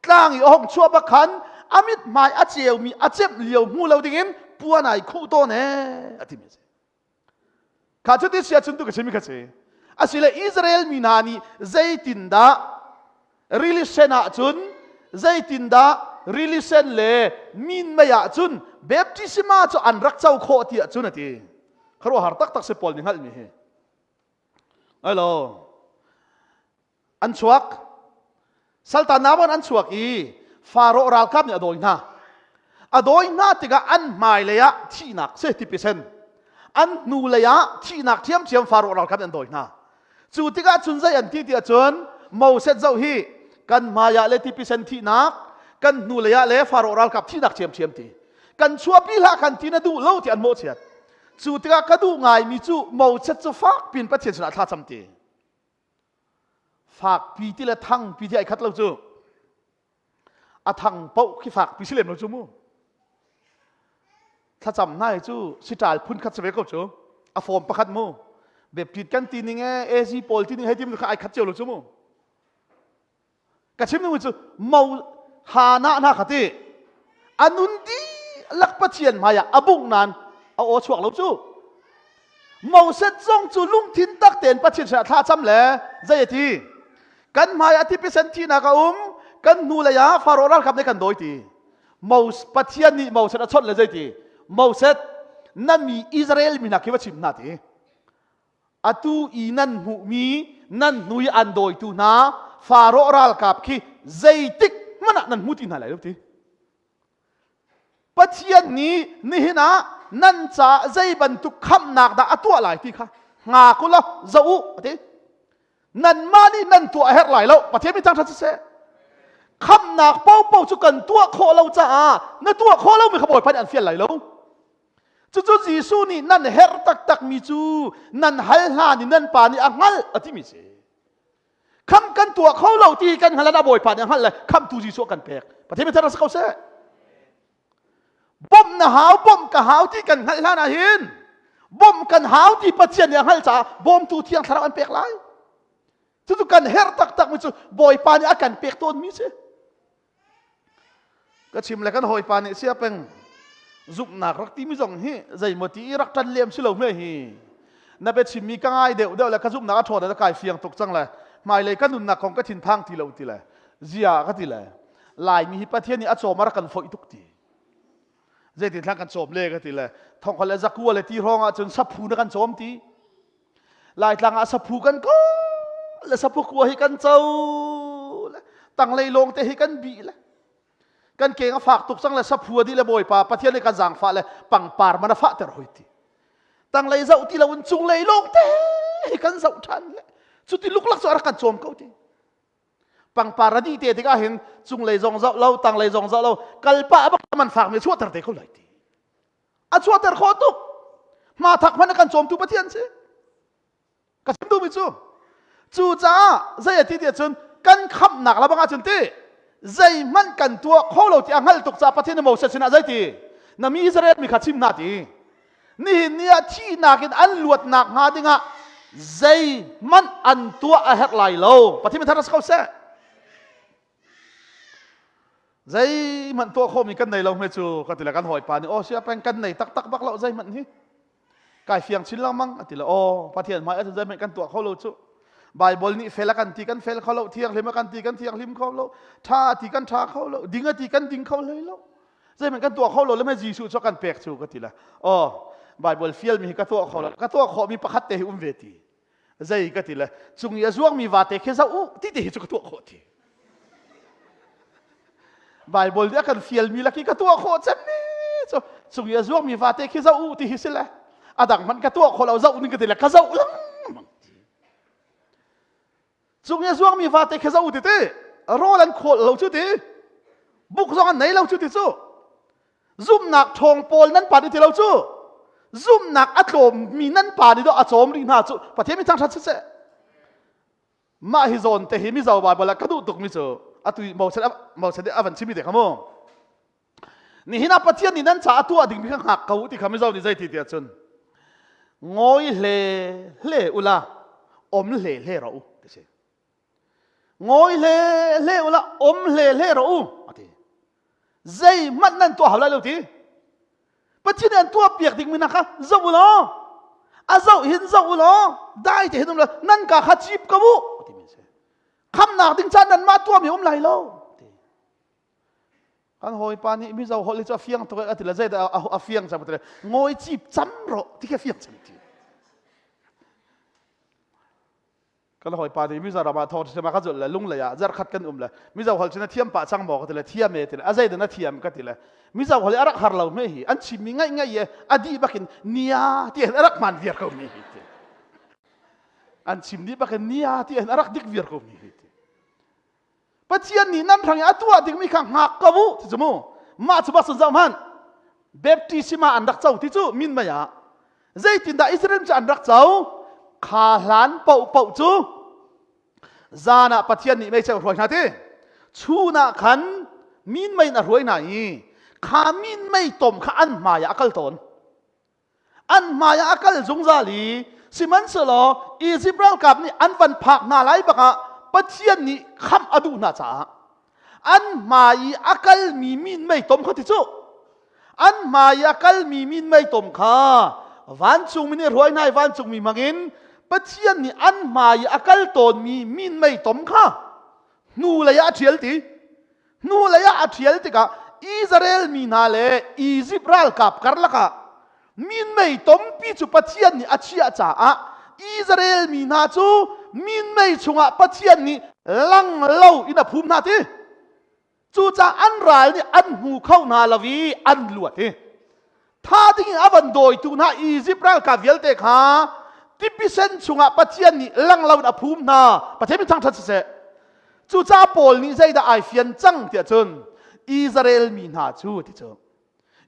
tlang i a hong chuah bak khan a mithmai a ceumi a cemh lio hmu lo dingin puan ai khuh tawn ee a timi a si kha cu ti sia cun tu ka chimi kha si asile Israel mi hna nih zeitindah rili sen ah cun zeitindah rili sen le minmei ah cun baptisma cu an rak co khawh tiah cun a ti kharuahhar taktak si Paul nih hngalhmi hi. Alo. An chuak. Saltan nawan an chuak i Faro ralkap nih a dawi hna. A dawi hna tikah an hmailei ah thihnak si tipisen. An hnulei ah thihnak ṭhiamṭhiam Faro ralkap nih an dawi hna. Cu tikah cun zei an ti ti ahcun Moses zoh hi kan hmai ah le tipisen thihnak, kan hnulei ah le Faro ralkap thihnak ṭhiamṭhiam ti. Kan chuahpi hlah kan ti na duh lo ti an mawhchiat. Cu tikah ka duh ngaimi cu Moses cu fak pin Pathian sinah thla cam ti. Fakpi ti le thangpi ti ai khat lo cu. A thang paoh khi fakpi si lem lo cu mu. Thlacam hna hi cu siṭal phun khat si ve ko cu. A form pakhat mu. Baptist kan ti ning e, AC pawl ti ning hei ti kha ai khat cio lo cu mu. Ka chim ning cu mo hana hna kha ti. A nun dihlak Pathian hmai ah a bungh nain a aw chuak lo cu. Moses zong cu lungthin tak tein Pathian sinah thla cam le zei a ti? Kan hmai ah thipisen thihnak a um, kan hnulei ah Faro ralkap nih kan dawi ti. Moses Pathian nih Moses a chawnh le zei ti? Moses na mi Israel mi hna khi va chim hna ti. Atu i nan hmuhmi nan hnu i an dawitu hna Faro ralkap khi zeitik hmanh ah nan hmu ti hna lai lo ti. Pathian nih nihin ah nan caah zei bantuk khamhnak dah a tuah lai ti kha hngak u law zoh u a ti. Nanmah nih nan tuah a herh lai lo. Pathian mi thangṭhat siseh. Khamhnak paohpaoh cu kan tuah khawh lo caah na tuah khawh lomi kha Bawipa nih an fial lai lo. Cucu Jesuh nih nan herh taktakmi cu nan hal hlan i nan pa nih a hngalh a timi si. Kham kan tuah kho lo ti kan hngalh a Bawipa nih a hngalh le khamtu Jesuh kan pek. Pathian mi thar si ko seh. Bawmh na hau, bawmh ka hau ti kan hngalh hlan ah hin bawmh kan hau ti Pathian nih a hngalh caah bawmtu thiang thlarau an pek lai. Cucu kan herh taktak mi cu Bawipa nih a kan pek tawnmi si. Ka chim le kan hawipa nih sia peng zumhnak rak timi zong hi zeimaw ti i rak ṭan lem si lo hme hi na bia chimmi ka ngai deuh deuh le ka zumhnak a ṭhawn le kai fiang tuk cang le hmailei ka nunnak kong ka thinphang ti lo ti le zia ka ti le Laimi hi Pathian nih a cawm a rak kan foih tuk ti zeitin thlang kan cawm le ka ti le thongkhol le zakua le ti hrawng ah cun saphu na kan cawm ti Laitlang ah saphu kan ko le saphu kua hi kan co le tanglei lawng te hi kan bih le kan keng a fak tuk cang le saphu a dih le bawipa Pathian nih kan zaangfah le pangpar man a fahter hoi ti tanglei zoh ti loin cunglei lawng te hi kan zoh ṭhan le cuti luklak cu a rak kan cawm ko ti pangpar a dih te tikah hin cunglei zong zoh lo tanglei zong zoh lo kalpah bak man fak mi chuahter te ko lai ti a chuahter khawh tuk hmathak hmanh a kan cawmtu Pathian si ka chim duhmi cu cucaah zei a ti ti cun kan khamhnak la bang ahcun ti zeihmanh kan tuah kho lo ti a hngalh tuk caah Pathian nih Moses sinah zei ti na mi Israel mi kha chim hna ti nihin ni ah thihnak in an luatnak hnga dingah zeihmanh an tuah a herh lai lo Pathian mi thar ko seh Zeihmanh tuah khawhmi kan nei lo hme cu ka ti le kan hawipa nih aw sia peng kan nei taktak bak lo zeihmanh hi kai fiang chin lengmang a ti le aw Pathian hmai ahcun zeihmanh kan tuah kho lo cu Bible nih fel a kan ti kan fel kho lo thianghlim a kan ti kan thianghlim kho lo tha a ti kan tha kho lo ding a ti kan ding kho hlei lo zeihmanh kan tuah kho lo le me Jesuh cu kan pek cu ka ti le aw Bible fial mi hi ka tuah kho lo ka tuah khawh mi pakhat te hi um ve ti zei ka ti le cung i a zuangmi vate khi zoh u ti te hi cu ka tuah khawh ti Bible nih a kan fialmi laki ka tuah khawh cem ni cu cung i a zuangmi vate khi zoh u ti hi si le a dang hmanh ka tuah khawh lo zoh ning ka ti le ka zoh lengmang ti cung i a zuangmi vate khi zoh u ti ti rawl an khawl lo cu ti buk zong an nei lo cu ti cu Zumhnak ṭhawng pawl nan pa nih ti lo cu zumhnak a tlawmmi nan pa nih dawh a cawm rih hna cu Pathian mi thangṭhat siseh mah hi zawn te hi Mizo Bible ah ka duh tukmi cu atu Moses Moses nih a van chimmi te kha mu nihin ah Pathian nih nan caah tuah dingmi kha hngak ko ti kha Mizo nih zei ti tiah cun ngawi hle hle ula om hle hle ro u ti si Ngawi hle hle ula om hle hle rawh u a ti. Zeihmanh nan tuah hau lai lo ti. Pathian nih an tuah piak dingmi hna kha zoh u law a zoh hin zoh u law dai te hin um law nan ka kha cip ko u timi si. Khamnak ding caan nanmah tuahmi um lai lo ti. Kan hawipa nih mizo holh hi cu a fiang tuk a ti le zeidah a fiang cang ti le ngawi cip cam rawh ti khi a fiang cang ti. Kan hawipa nih Mizoram ah thawng ṭha ka zulh le lunglei ah zarkhat kan um le Mizo holh cu na thiam pah cang maw ka ti le thiam e ti le a zei dah na thiam ka ti le Mizo holh i a rak har lo hme hi an chimmi ngaih ngaih e a dih bakin nia ti a rak hmaan viar ko mi hi ti an chim dih bakin nia ti a rak dik viar ko mi hi ti Pathian nih nan hrang i a tuah dingmi kha hngak ko u ti cu mu mah cu bak sun zoh hmanh baptism ah an rak co ti cu min mei ah zeitindah Israel cu an rak co kha hlan paohpaoh cu zan ah Pathian nih mei ceu hruai hna ti chun ah khan min mei in a hruai hna i kha min mei tom kha an hmai ah a kal tawn An hmaiah a kal zungzal i sihmanhsehlaw Izipt ralkap nih an van phak hna lai bakah Pathian nih khamh a duh hna caah an hmai i a kalmi minmei tom kha ti cu an hmai i a kalmi minmei tom kha vancungmi nih hruai hna i vancungmi hmangin Pathian nih an hmai i a kal tawnmi minmei tom kha hnulei ah a ṭhial ti Hnulei ah a ṭhial tikah Israel mi hna le Izipt ralkap karlak ah minmei tompi cu Pathian nih a chiah caah Israel mi hna cu minmei chungah Pathian nih lang lo in a phum hna ti. Cucaah an ral nih an hmu kho hna lo i an luat i tha ding in a van dawitu hna Izipt ralkap vialte kha tipi sen chungah Pathian nih lang lo in a phum hna. Pathian min thangṭhat siseh. Cucaah Paul nih zeidah ai fian cang tiah cun Israel mi hna cu ti cu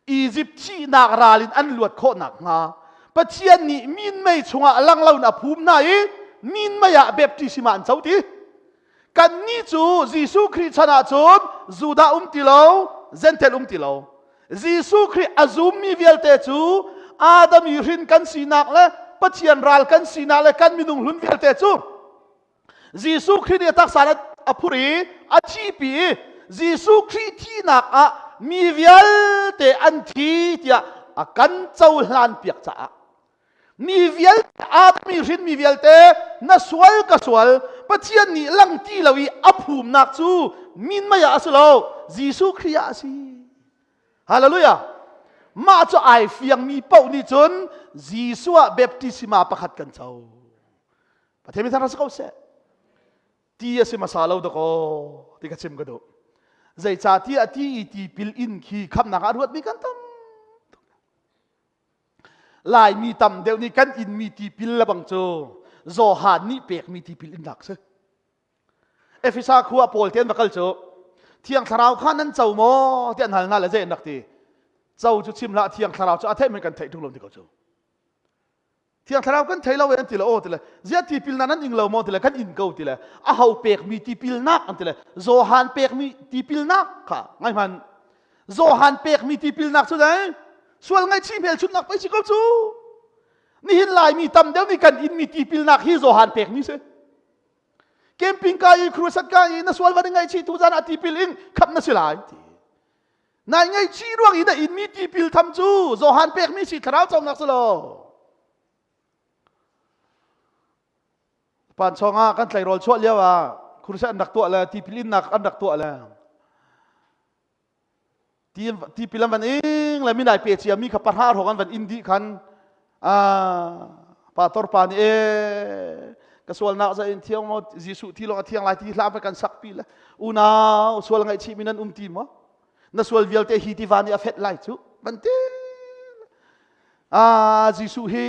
Izipt thihnak ral in an luat khawh nakhnga Pathian nih minmei chungah lang lo in a phum hna i minmei ah baptism ah an co ti. Kannih cu Jesuh Khrih chan ah cun Judah um ti lo, Gentile um ti lo. Jesuh Khrih a zummi vialte cu Adam i hrin kan sinak le Pathian ral kan sinak le kan minung hlun vialte cu Jesuh Khrih nih a taksa a phur i a thihpi i Jesuh Khrih thihnak ah mi vialte an thi tiah a kan cohlan piak caah mi vialte Adam i hrinmi vialte na sual ka sual Pathian nih lang ti lo i a phumnak cu min mei ah a si lo Jesuh Khrih ah a si Hallelujah mah cu ai fiangmi paoh nih cun Jesuh ah baptisma pakhat kan co Pathian mi thar si ko seh ti a si hmasa lo dakaw ti ka chim ka duh zeicahtiah ti i tipil in khi khamnak ah ruatmi kan tam Laimi tam deuh nih kan inmi tipil le bang cu Johan nih pekmi tipil innak si Efesa khua pawl te an va kal cu Thiang Thlarau kha nan co maw ti an hal hna le zei an rak ti co cu chim hlah Thiang Thlarau cu a theih men kan theih ṭung lo ti ko cu Thiang Thlarau kan thei lo e an ti le aw ti le ziah tipil na nan ing lo maw ti le kan in ko ti le a ho pekmi tipilnak an ti le Johan pekmi tipilnak kha ngai hman Johan pekmi tipilnak cu dai sual ngaihchih hmelchunhnak pei si ko cu nihin laimi tam deuh nih kan inmi tipilnak hi Johan pekmi si camping ka i crusade ka i na sual van i ngaihchih tu zan ah tipil in khap na si lai ti nai ngaihchih ruang i na inmi tipil tham cu Johan pekmi si thlarau cawmnak si lo pan chong ah kan tleirawl chuah lio ah crusade an rak tuah le tipil innak an rak tuah le tipil an van ing le minai pe cia mi kha pahra hrawng an van in dih khan pastor pa nih e ka sualnak za in thiang maw Jesuh thi lawng a thiang lai ti hla kan sak pi le unau sual ngaihchih mi nan um ti maw na sual vialte hi tiva nih a fet lai cu ban ti ah Jesuh hi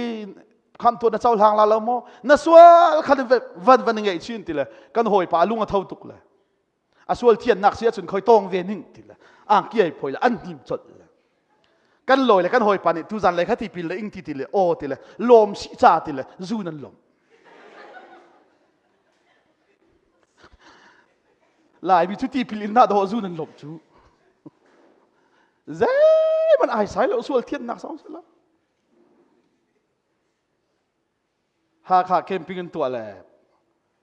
kham tuan na cohlang la lo maw na sual khan van van ngeih chin ti le kan hawipa lung a tho tuk le a sual thiannak si ahcun khoi tawng ve ning ti le angki ai phoi le an hnim colh le kan lawi le kan hawipa nih tuzan le kha tipil le ing ti ti le aw ti le lawm si ca ti le zu nan lawm Laimi cu tipil in dah dawh zu nan lawm cu zeiman ai sai lo sual thiannak song si lo Hakha camping in tuah le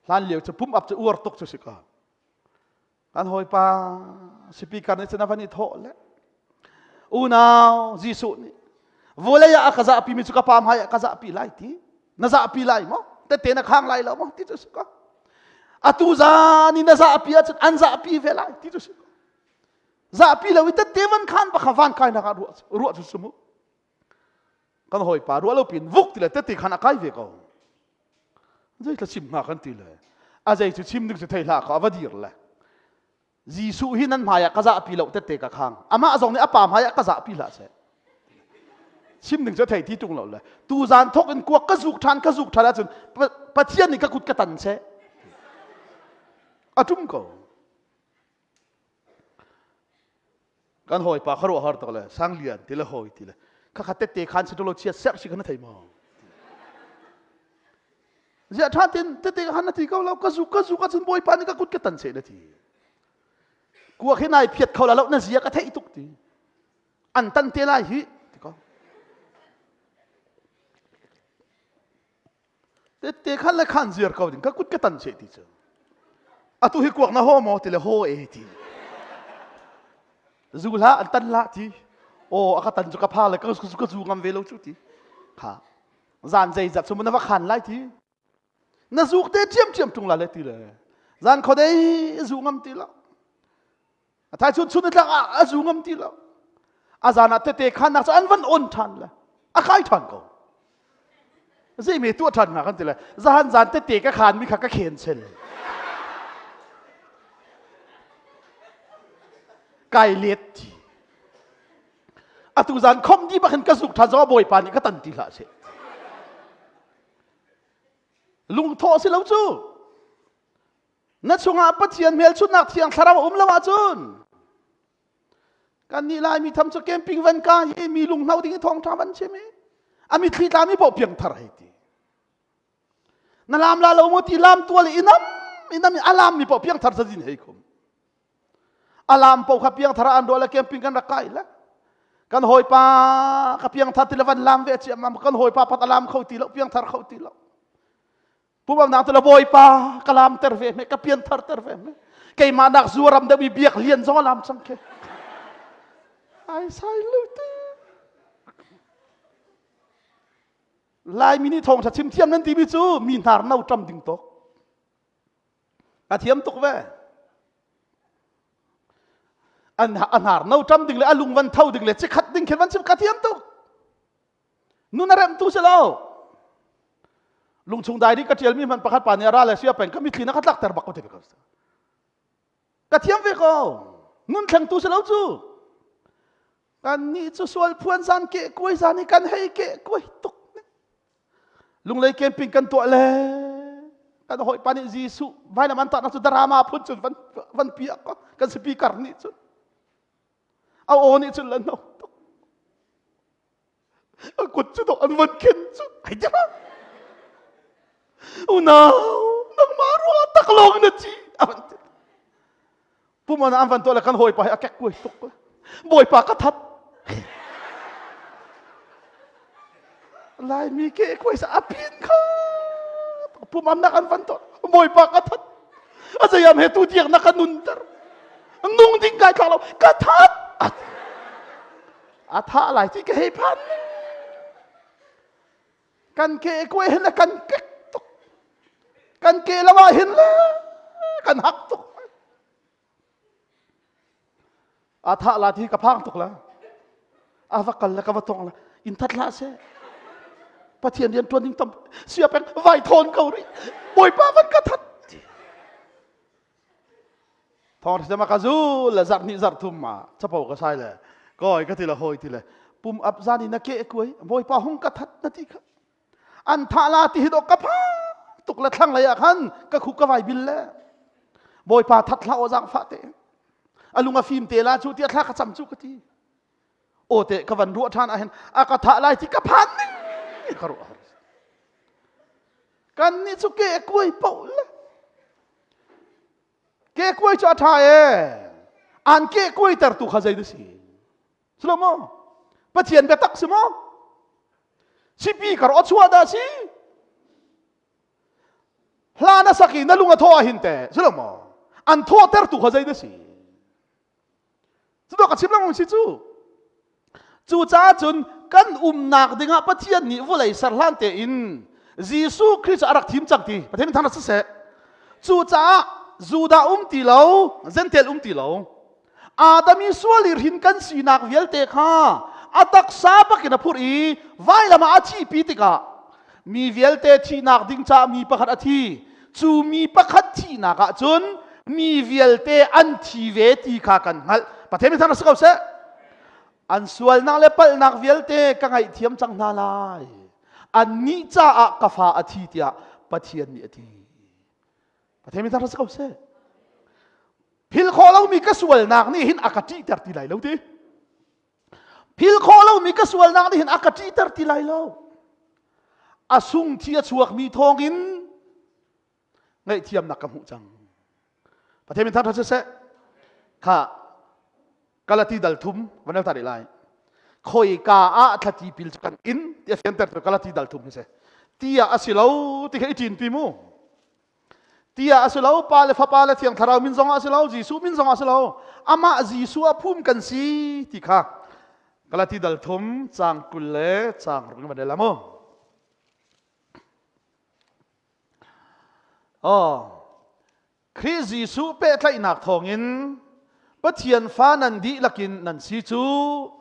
hlan lio cu pump up cu uar tuk cu si ko kan hawipa speaker nih cun a van i thawh le unau Jesuh nih vawlei ah a ka zahpi mi cu ka pa hmai ah ka zahpi lai ti na zahpi lai maw tete na khang lai lo maw ti cu si ko atu zan i na zahpi ahcun an zahpi ve lai ti cu si ko zahpi lo i tete van khan pakha van kai nak ah ruah ruah cu si mu kan hawipa ruah lo pin vuk ti le tete khan a kai ve ko. Zei tla chim hnga kan ti le. A zei cu chim ding cu thei hlah ka a va dir le. Jesuh hi nan hmai ah ka zahpi lo tette ka khang. Amah zong nih a pa hmai ah ka zahpi hlah seh. Chim ding cu thei ti tung lo le. Tu zan thok in kuak ka zuk ṭhan ka zuk ṭhan ahcun Pathian nih ka kut ka tan seh. A ṭum ko. Kan hawipa kha ruah har tuk le sang lian ti le hawi ti le khakha tette khan si lo chia serh si kha na thei maw? Ziah ṭha tin tete khan na ti ko lo ka zuk ka zuk ahcun Bawipa nih ka kut ka tan seh na ti. Kuak hi nai phiat kho la lo na zia ka theih tuk ti. An tan te lai hi ti ko. Tete khan le khan ziar ko ding ka kut ka tan seh ti cu. Atu hi kuak na ho maw ti le ho e ti. Zu hlah an tan lah ti. Aw a ka tan cu ka pha le ka ka zu ngam ve lo cu ti. Kha zan zeizat cu na va khan lai ti na zuk te ṭhiamṭhiam ṭung la le ti le zan khodei zu ngam ti lo a thai chun chun tlak ah a zu ngam ti lo a zan ah tete khan nak cu an van on ṭhan le a kai ṭhan ko zei me tuah ṭhan nga kan ti le zahan zan tete ka khan mi kha ka khen sel kai let ti Atu zan khom di bak in ka zuk ṭhan zong Bawipa nih ka tan ti hlah seh. Lungthawh si lo cu. Na chungah Pathian hmelchunhnak thiang thlarau a um lo ahcun kan nih Laimi tham cu camping van ka hi mi lunghno ding i thawngṭha van chim i a mitthli tlami paoh piangthar hei ti. Na lam la lo maw ti lam tual i inam inam i a lam mi paoh piangthar cazin hei khum. Alam po kha piangthar an ruah le camping kan rak kai le kan hawipa ka piangthar ti le van lam ve chiam kan hawipa pat alam kho ti lo piangthar kho ti lo pumam nang tu le bawipa ka lam ter ve me ka pianthar ter ve me keimah nak zuaram deuh mi biak lian zong alam cang ke ai sai lu ti Laimi nih thawngṭha chim thiam nan timi cu mi hnar no ṭam ding tok A thiam tuk ve. An a hnar no ṭam ding le a lung van tho ding le cikhat ding khin van chim ka thiam tuk. Nun a rem tu si lo. Lungchung diary ka ṭialmi hman pakhat pa nih a ra le sia peng ka mitthli na ka tlak ter bak ko te ko. Ka thiam ve ko. Nun thleng tu si lo cu. Kan nih cu sual phuan zan ke kuai zan i kan hei ke kuai tuk. Lunglei camping kan tuah le kan hawipa nih Jesuh vailam an tahnak cu drama phun cun van van piak ko kan speaker nih cun a aw nih cun la no tuk a kut cu dawh an van khen cu ai ti unau nangmah ruah tak lawng na ci a van ti Pumon an van tuah le kan hawipa hi a kek kuai tuk. Bawipa ka that. Laimi ke kuai sa a pin kha. Pumam nak an van tuah. Bawipa ka that. A zeiam he tu tiang na ka nun ter. Nung ding kai thlak lo. Ka that. A tha lai ti ka hei phan. Kan ke kuai hin le kan kek tuk. Kan ke lo ah hin le kan hak tuk. A thah la ti ka phang tuk la. A va kal le ka va tong la. In that hlah seh. Pathian rian tuan ding tam sia peng vai thawn ko rih. Bawipa van ka that. Thawng thama ka zu le zarh hnih zarh thum ma chapo ka sai le koi ka ti le hoi ti le pum ap zan in na ke kuai bawipa hung ka that na ti kha an thah la ti hi do ka pha tuk le thlang lei ah khan ka khu ka vai bil le bawipa that hlah o zang fa te alung a fim te la chu tia thla ka cam chu ka ti o te ka van ruah than ah hin a ka thah lai ti ka phan ning ka ruah kan nih cu ke kuai po le ke kuai cu a ṭha e an ke kuai tertu kha zei si si lo maw pathian biatak si maw sipi kar aw chuah dah si hla na sak i na lung a thaw ah hin te si lo maw an thaw tertu kha zei dah si Cu ka chim lengmang si cu. Cucaah cun kan umnak dingah Pathian nih vawlei ser hlan tein Jesuh Khrih cu a rak thim cang ti Pathian min thangṭhat siseh. Cucaah Judah um ti lo, Gentile um ti lo. Adam i sual i hrin kan sinak vialte kha a taksa bakin a phurh i vailam ah a thihpi tikah. Mi vialte thihnak ding caah mi pakhat a thi. Cu mi pakhat thihnak ah cun mi vialte an thi ve ti kha kan hngalh. Pathian mi thang si ko seh. An sualnak le palhnak vialte ka ngaihthiam cang hna lai. Annih caah ka fa a thi tiah Pathian nih a ti. Pathian mi thang si ko seh. Phil khawh lomi ka sualnak nih hin a ka ṭihter ti lai lo ti. Phil khawh lomi ka sualnak nih hin a ka ṭihter ti lai lo. A sung thi a chuakmi thawngin ngaihthiamnak ka hmuh cang. Pathian min thangṭhat siseh. Kha Galati dal thum van ta lai. Khoi ka ah thlati pil cu kan in ti a fianter tu Galati dal thum hi si. Ti ah a si lo ti kha i ṭin pi mu. Ti ah a si lo, Pa le Fapa le Thiang Thlarau min zong ah a si lo, Jesuh min zong ah a si lo. Amah Jesuh ah phum kan si ti kha Galati dal thum caang 20 le caang ruk in van rel mu. Oh, Khrih Jesuh pehtlaihnak thawngin Pathian fa nan dihlak in nan si cu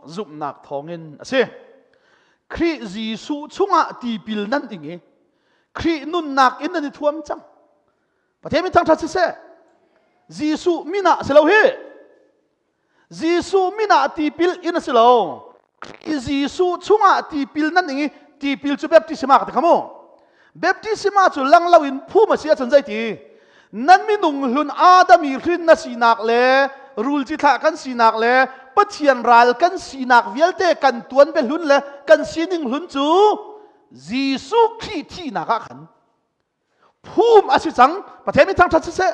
zumhnak thawngin a si. Khrih Jesuh chungah tipil nan ing i Khrih nunnak in nan i thuam cang. Pathian min thangṭhat siseh. Jesuh min ah si lo hi. Jesuh min ah tipil in a si lo. Jesuh chungah tipil nan ing i tipil cu baptisma ka ti kha mu. Baptisma cu lang lo in phum a si ahcun zeiti? Nan minung hlun Adam i hrin na sinak le rul cithlah kan sinak le Pathian ral kan sinak vialte kan tuan be hlun le kan sining hlun cu Jesuh Khrih thihnak ah khan phum a si cang. Pathian min thangṭhat siseh.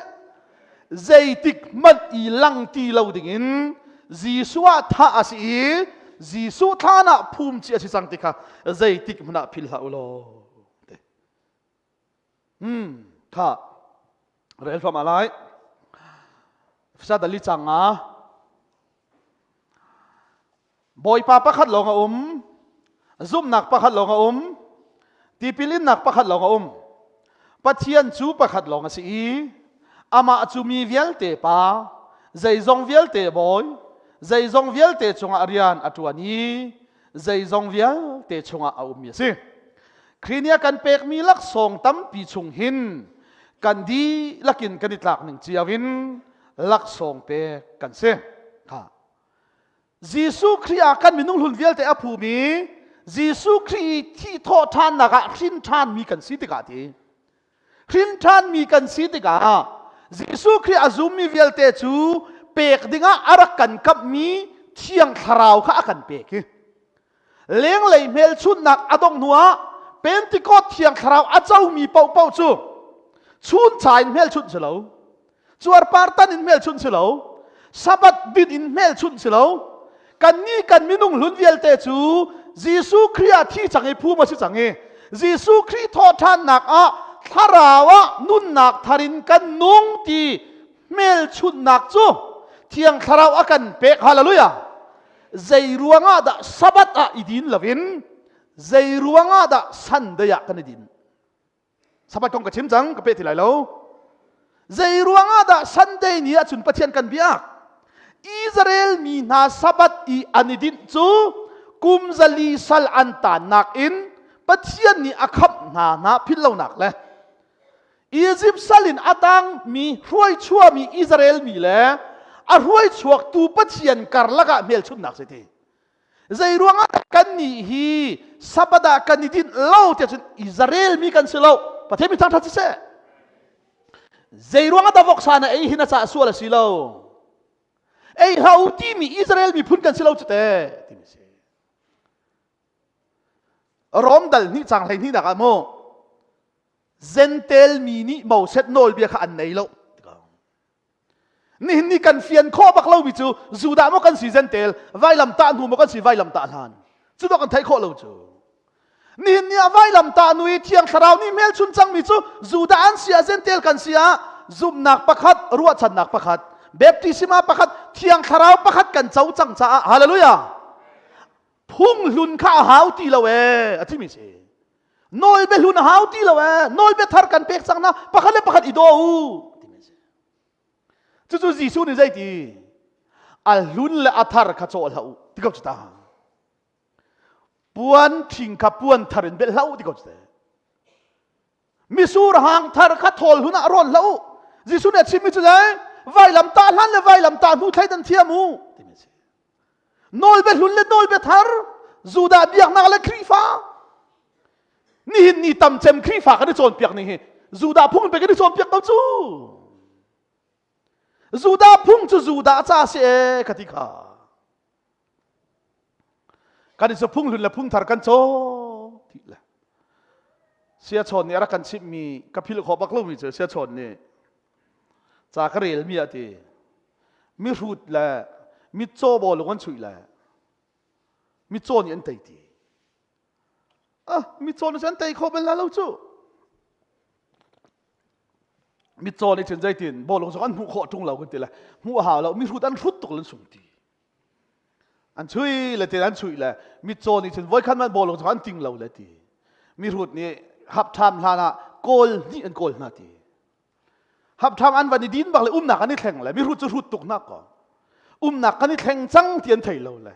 Zeitik hmanh i lang ti lo dingin Jesuh ah thah a si i Jesuh thlan ah phum ci a si cang ti kha zeitik hmanh ah philh hlah u law. Kha rel hram lai. Sadali cang ah Bawipa pakhat lawng a um, zumhnak pakhat lawng a um, tipil innak pakhat lawng a um. Pathian cu pakhat lawng a si i amah cu mi vialte pa, zeizong vialte bawi, zeizong vialte cungah rian a ṭuan i zeizong vialte chungah a ummi a si. Khrih nih a kan pekmi laksawng tampi chung hin kan dihlak in kan i tlak ning cio in laksawng pek kan si. Ha. Jesuh Khrih ah kan minung hlun vialte a phumi Jesuh Khrih thi thawh ṭhannak ah hrin ṭhanmi kan si tikah ti hrin ṭhanmi kan si tikah Jesuh Khrih a zummi vialte cu pek dingah a rak kan kamhmi Thiang Thlarau kha a kan pek i lenglei hmelchunhnak a dongh hnuah Pentecost Thiang Thlarau a comi paohpaoh cu chuncha in hmelchunh si lo cuarpar tan in hmelchunh si lo Sabbath din in hmelchunh si lo kannih kan minung hlun vialte cu Jesuh Khrih ah thi cang i phum a si cang i Jesuh Khrih thawhṭhannak ah thlarau ah nunnak thar in kan nung ti hmelchunhnak cu Thiang Thlarau a kan pek. Hallelujah! Zei ruangah dah Sabbath ah i din loin zei ruangah dah Sunday ah kan i din? Sabbath kong ka chim cang, ka peh ti lai lo. Zei ruangah dah Sunday ni ahcun Pathian kan biak? Israel mi hna Sabbath i an i dinh cu kum zali sal an tannak in Pathian nih a khamh hna hna philh lonak le Izipt sal in a tangmi hruaichuahmi Israel mi le a hruaichuaktu Pathian karlak ah hmelchunhnak si ti. Zei ruangah kan nih hi Sabbath ah kan i dinh lo tiah cun Israel mi kan si lo. Pathian mi thangṭhat siseh. Zei ruangah dah voksa na ei hi na cah sual a si lo. Ei hlah u timi Israel miphun kan si lo cu te timi si. Rom dal hnih cang 12 nak ah mu Gentel mi nih Moses nawlbia kha an nei lo. Nihin ni kan fian khawh bak lomi cu Judah maw kan si Gentel, vailam tah hnu maw kan si vailam tah hlan. Cu kan theih khawh lo cu. Nihin ni ah vailam tah hnu i Thiang Thlarau nih hmelchun cangmi cu Judah an si ah Gentel kan si ah zumhnak pakhat, ruahchannak pakhat, baptisma pakhat, Thiang Thlarau pakhat kan co cang caah hallelujah. Phung hlun kha a hau ti lo ee a timi si. Nawlbia hlun a hau ti lo ee. Nawlbia thar kan pek cang na pakhat le pakhat i daw u timi si. Cucu Jesuh nih zeiti a hlun le a thar kha cawh hlah u ti ko cu ta. Puan ṭhing kha puan thar in belh hlah u ti ko cu ta. Misur hang thar kha thawl hun ah rawn hlah u. Jesuh nih a chimmi cu zei? Vailam tah hlan le vailam tah hnu thleidan thiam u timi a si. Nawlbia hlun le nawlbia thar, Judah biaknak le Khrihfa. Nihin ni tam cem Khrihfa kan i cawnpiak ning hi Judah phung pe kan i cawnpiak ko cu. Judah phung cu Judah ca si e ka ti kha. Kan i cu phung hlun le phung thar kan caw ti le. Sia chawn nih a rak kan chimhmi ka philh khawh bak lomi cu sia chawn nih ca ka relmi ah ti mihrut le mitcaw bawlung an chuih le mitcaw nih an tei ti. Ah, mitcaw nih an tei kho bal la lo cu. Mitcaw nih cun zeitin bawlung zong an hmuh khawh ṭung lo kan ti le hmuh a hau lo mihrut an hrut tuk lan sung ti. An chui le ti an chuih le mitcaw nih cun voikhat man bawlung zong an ting lo le ti. Mihrut nih hapṭham hlan ah kawl hnih an kawl hna ti. Hapṭham an van i din bak le umnak an i thleng le mihrut cu hrut tuk nak ko. Umnak kan i thleng cang ti an thei lo le.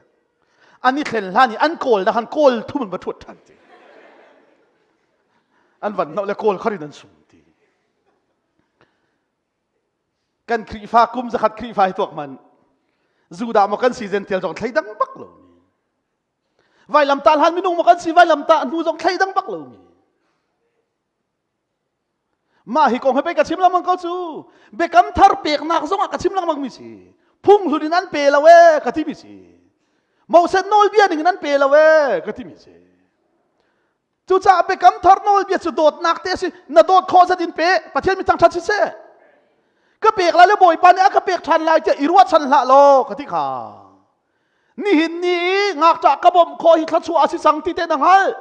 An i thlen hlan i an kawl na khan kawl thum an va ṭhuat ṭhan ti. An van hnawh le kawl kharin an sung ti. Kan Khrihfa kum zakhat Khrihfa hi tuak man. Judah maw kan si zen tial zong thlei dang bak lo mi. Vailam tah hlan minung maw kan si vailam tah hnu zong thlei dang bak lo mi. Mah hi kong hi pei ka chim lengmang ko cu. Biakam thar peknak zongah ka chim lengmang mi si. Phung hlun in an pe lo ee ka ti mi si. Moses nawlbia ning in an pe lo ee ka ti mi si. Cucaah biakam thar nawlbia cu dawtnak te a si. Na dawt khawh zat in pe. Pathian mi thangṭhat siseh. Ka pek lai le Bawipa nih a ka pek ṭhan lai tiah i ruahchan hlah law ka ti kha. Nihin ni i ngakṭah ka bawmh khawh hi thluachuah a si cang ti te na hngalh.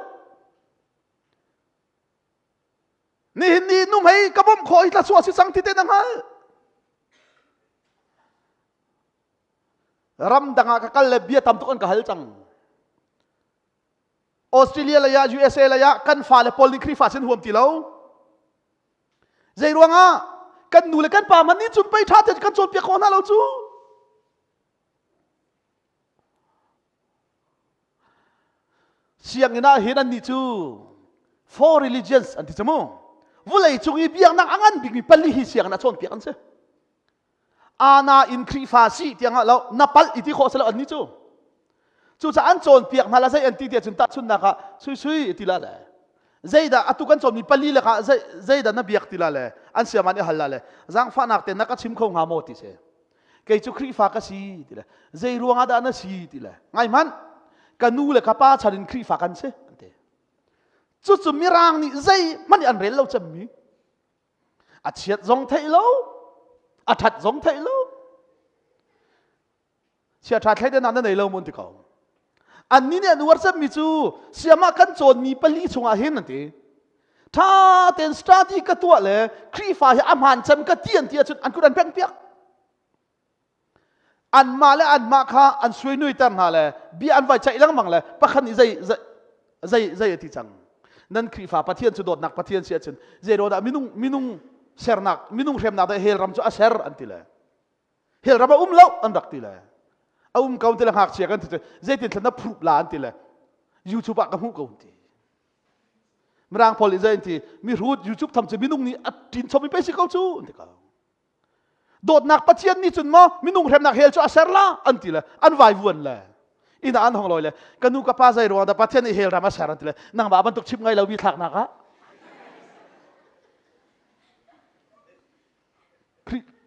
Nihin ni nuhmei ka bawmh khawh hi thlasuah si cang ti te na hngalh. Ramdang ah ka kal le bia tam tuk an ka hal cang. Australia lei ah USA lei ah kan fale pawl nih Khrihfa sin huam ti lo. Zei ruangah kan nu le kan pa man nih cun pei ṭha te kan cawnpiak khawh hna lo cu. Sianginn ah hin annih cu four religions an ti cu mu. Vulei cung i biaknak a ngan bikmi pali hi sianginn ah cawnpiak an si. Ana in Khrihfa si tiangah lo na palh i ti khawh si lo annih cu. Cucaah an cawnpiak hna la zei an ti tiah cun tahchunhnak ah sui sui ti la le zeidah atu kan cawnmi pali lakah zei zeidah na biak ti la le an siaman i hal la le zaangfahnak te na ka chim kho hnga maw ti si. Kei cu Khrihfa ka si ti le zei ruangah dah na si ti le ngai hmanh ka nu le ka pa chan in Khrihfa kan si an ti. Cucu Mirang nih zei hmanh an rel lo cemmi a chiat zong theih lo a ṭhat zong theih lo chiaṭha thleidannak na nei lo mun ti ko annih nih an uar cemmi cu siamah kan cawnmi pali chungah hin an ti ṭha tein study ka tuah le Khrihfa hi a hmaan cem ka ti an ti ahcun an kut an peng piak anmah le anmah kha an suai ter hna le bia an vai ceih lengmang le pakhat nih zei zei zei a ti cang nan Khrihfa Pathian cu dawtnak Pathian si ahcun zei dah minung minung sernak minung hremnak dah hell ram cu a ser an ti le hell ram a um lo an rak ti le a um ko ti le ngakchia kan ti zeitin thlan na phurup la an ti le YouTube ah ka hmuh ko ti mirang pawl nih zei an ti mihrut YouTube tham cu minung nih a ṭin chom i pe si ko cu an ti ko dawtnak pathian nih cun maw minung hremnak hell cu a ser la an ti le an vai vuan le inn ah an hong loi le ka nu ka pa zei ruang dah pathian nih hell ram a ser an ti le nangmah bantuk chim ngai lo mi thlaknak ah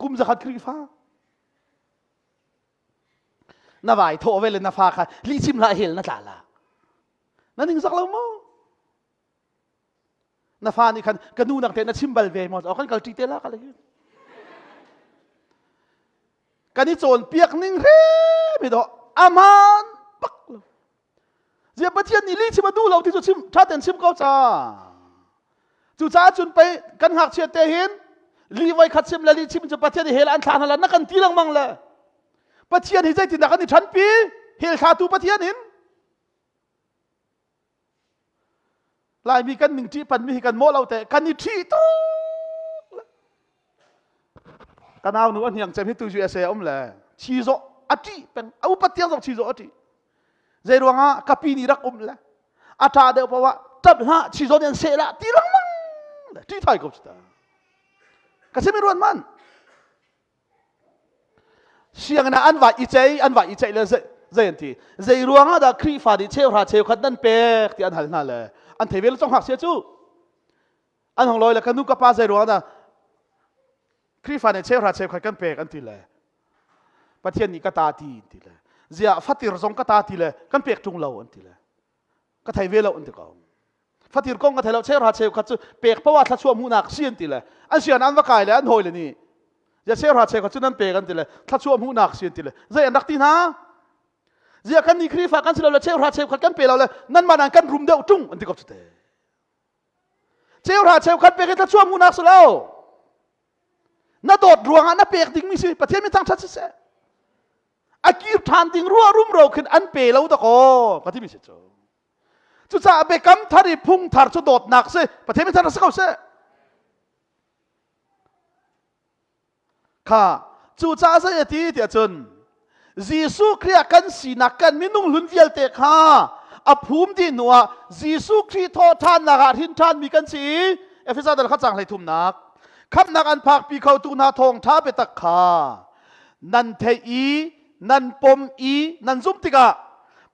kum zakhat Khrihfa na vai thawh ve le na fa kha lihchim hlah hel na tla la na ning zak lo maw na fa nih khan ka nu nang te na chim bal ve maw kan kal ṭi te la ka le kan i cawnpiak ning hrim hi dawh aman bak lo Zia Pathian nih lih chim a duh lo ti cu chim ṭha tein chim ko ca. Cucaah cun pei kan ngakchia te hin lih voi khat chim le lih chim cu Pathian nih hell an thlah hna la na kan ti lengmang le Pathian hi zeitindah kan i ṭhanpi hell thlatu Pathian in Laimi kan ning ṭih panmi hi kan mawh lo te kan i ṭhi tuk ka nau nu a hniang cem hi tu USA um le chi zawh a ṭih peng a upat tiang zong chi zawh a ṭih zei ruangah ka pi nih rak um le a ṭa deuh paoh ah ṭap hlah chi zawh nih an seh lah ti lengmang. Le ṭih thai ko cu ta. Ka chim i ruat man. Sianginn ah an va i cei, an va i ceih le zei an ti. Zei ruang ah dah Khrihfa nih cheuhra cheukhat nan pek ti an hal hna le an thei ve lo cong ngakchia cu. An hong lawi le ka nu ka pa zei ruang ah dah Khrihfa nih cheuhra cheukhat kan pek an ti le Pathian nih ka ta ti an ti le ziah fatir zong ka ta ti le kan pek ṭung lo an ti le ka thei ve lo an ti ko. Fatir kong ka thei lo cheuhra cheukhat cu pek poah thluachuah hmuhnak si an ti le an sian an va kai le an hawi le nih zia cheuhra cheukhat cu nan pek an ti le thluachuah hmuhnak si an ti le zei an rak ti hna zia kan nih Khrihfa kan si lo le cheuhra cheukhat kan pe lo le nanmah nan kan rum deuh ṭung an ti ko cu te. Cheuhra cheukhat pek hi thluachuah hmuhnak si lo. Na dawt ruangah na pek dingmi si Pathian min thangṭhat siseh. A kir ṭhan ding ruah rumro khin an pe lo dakaw ka timi si cu. Cucaah biakam thar i phung thar cu dawtnak si Pathian min thangṭhat si ko seh. Kha cucaah zei a ti tiah cun Jesuh Khrih ah kan sinak kan minung hlun vialte kha a phum dih hnuah Jesuh Khrih thawhṭhannak ah hrin ṭhanmi kan si i Efesa dal kha cang hlei thumnak khamhnak an phakpi khotu hna thawngṭha biatak kha nan theih i nan pom i nan zumh tikah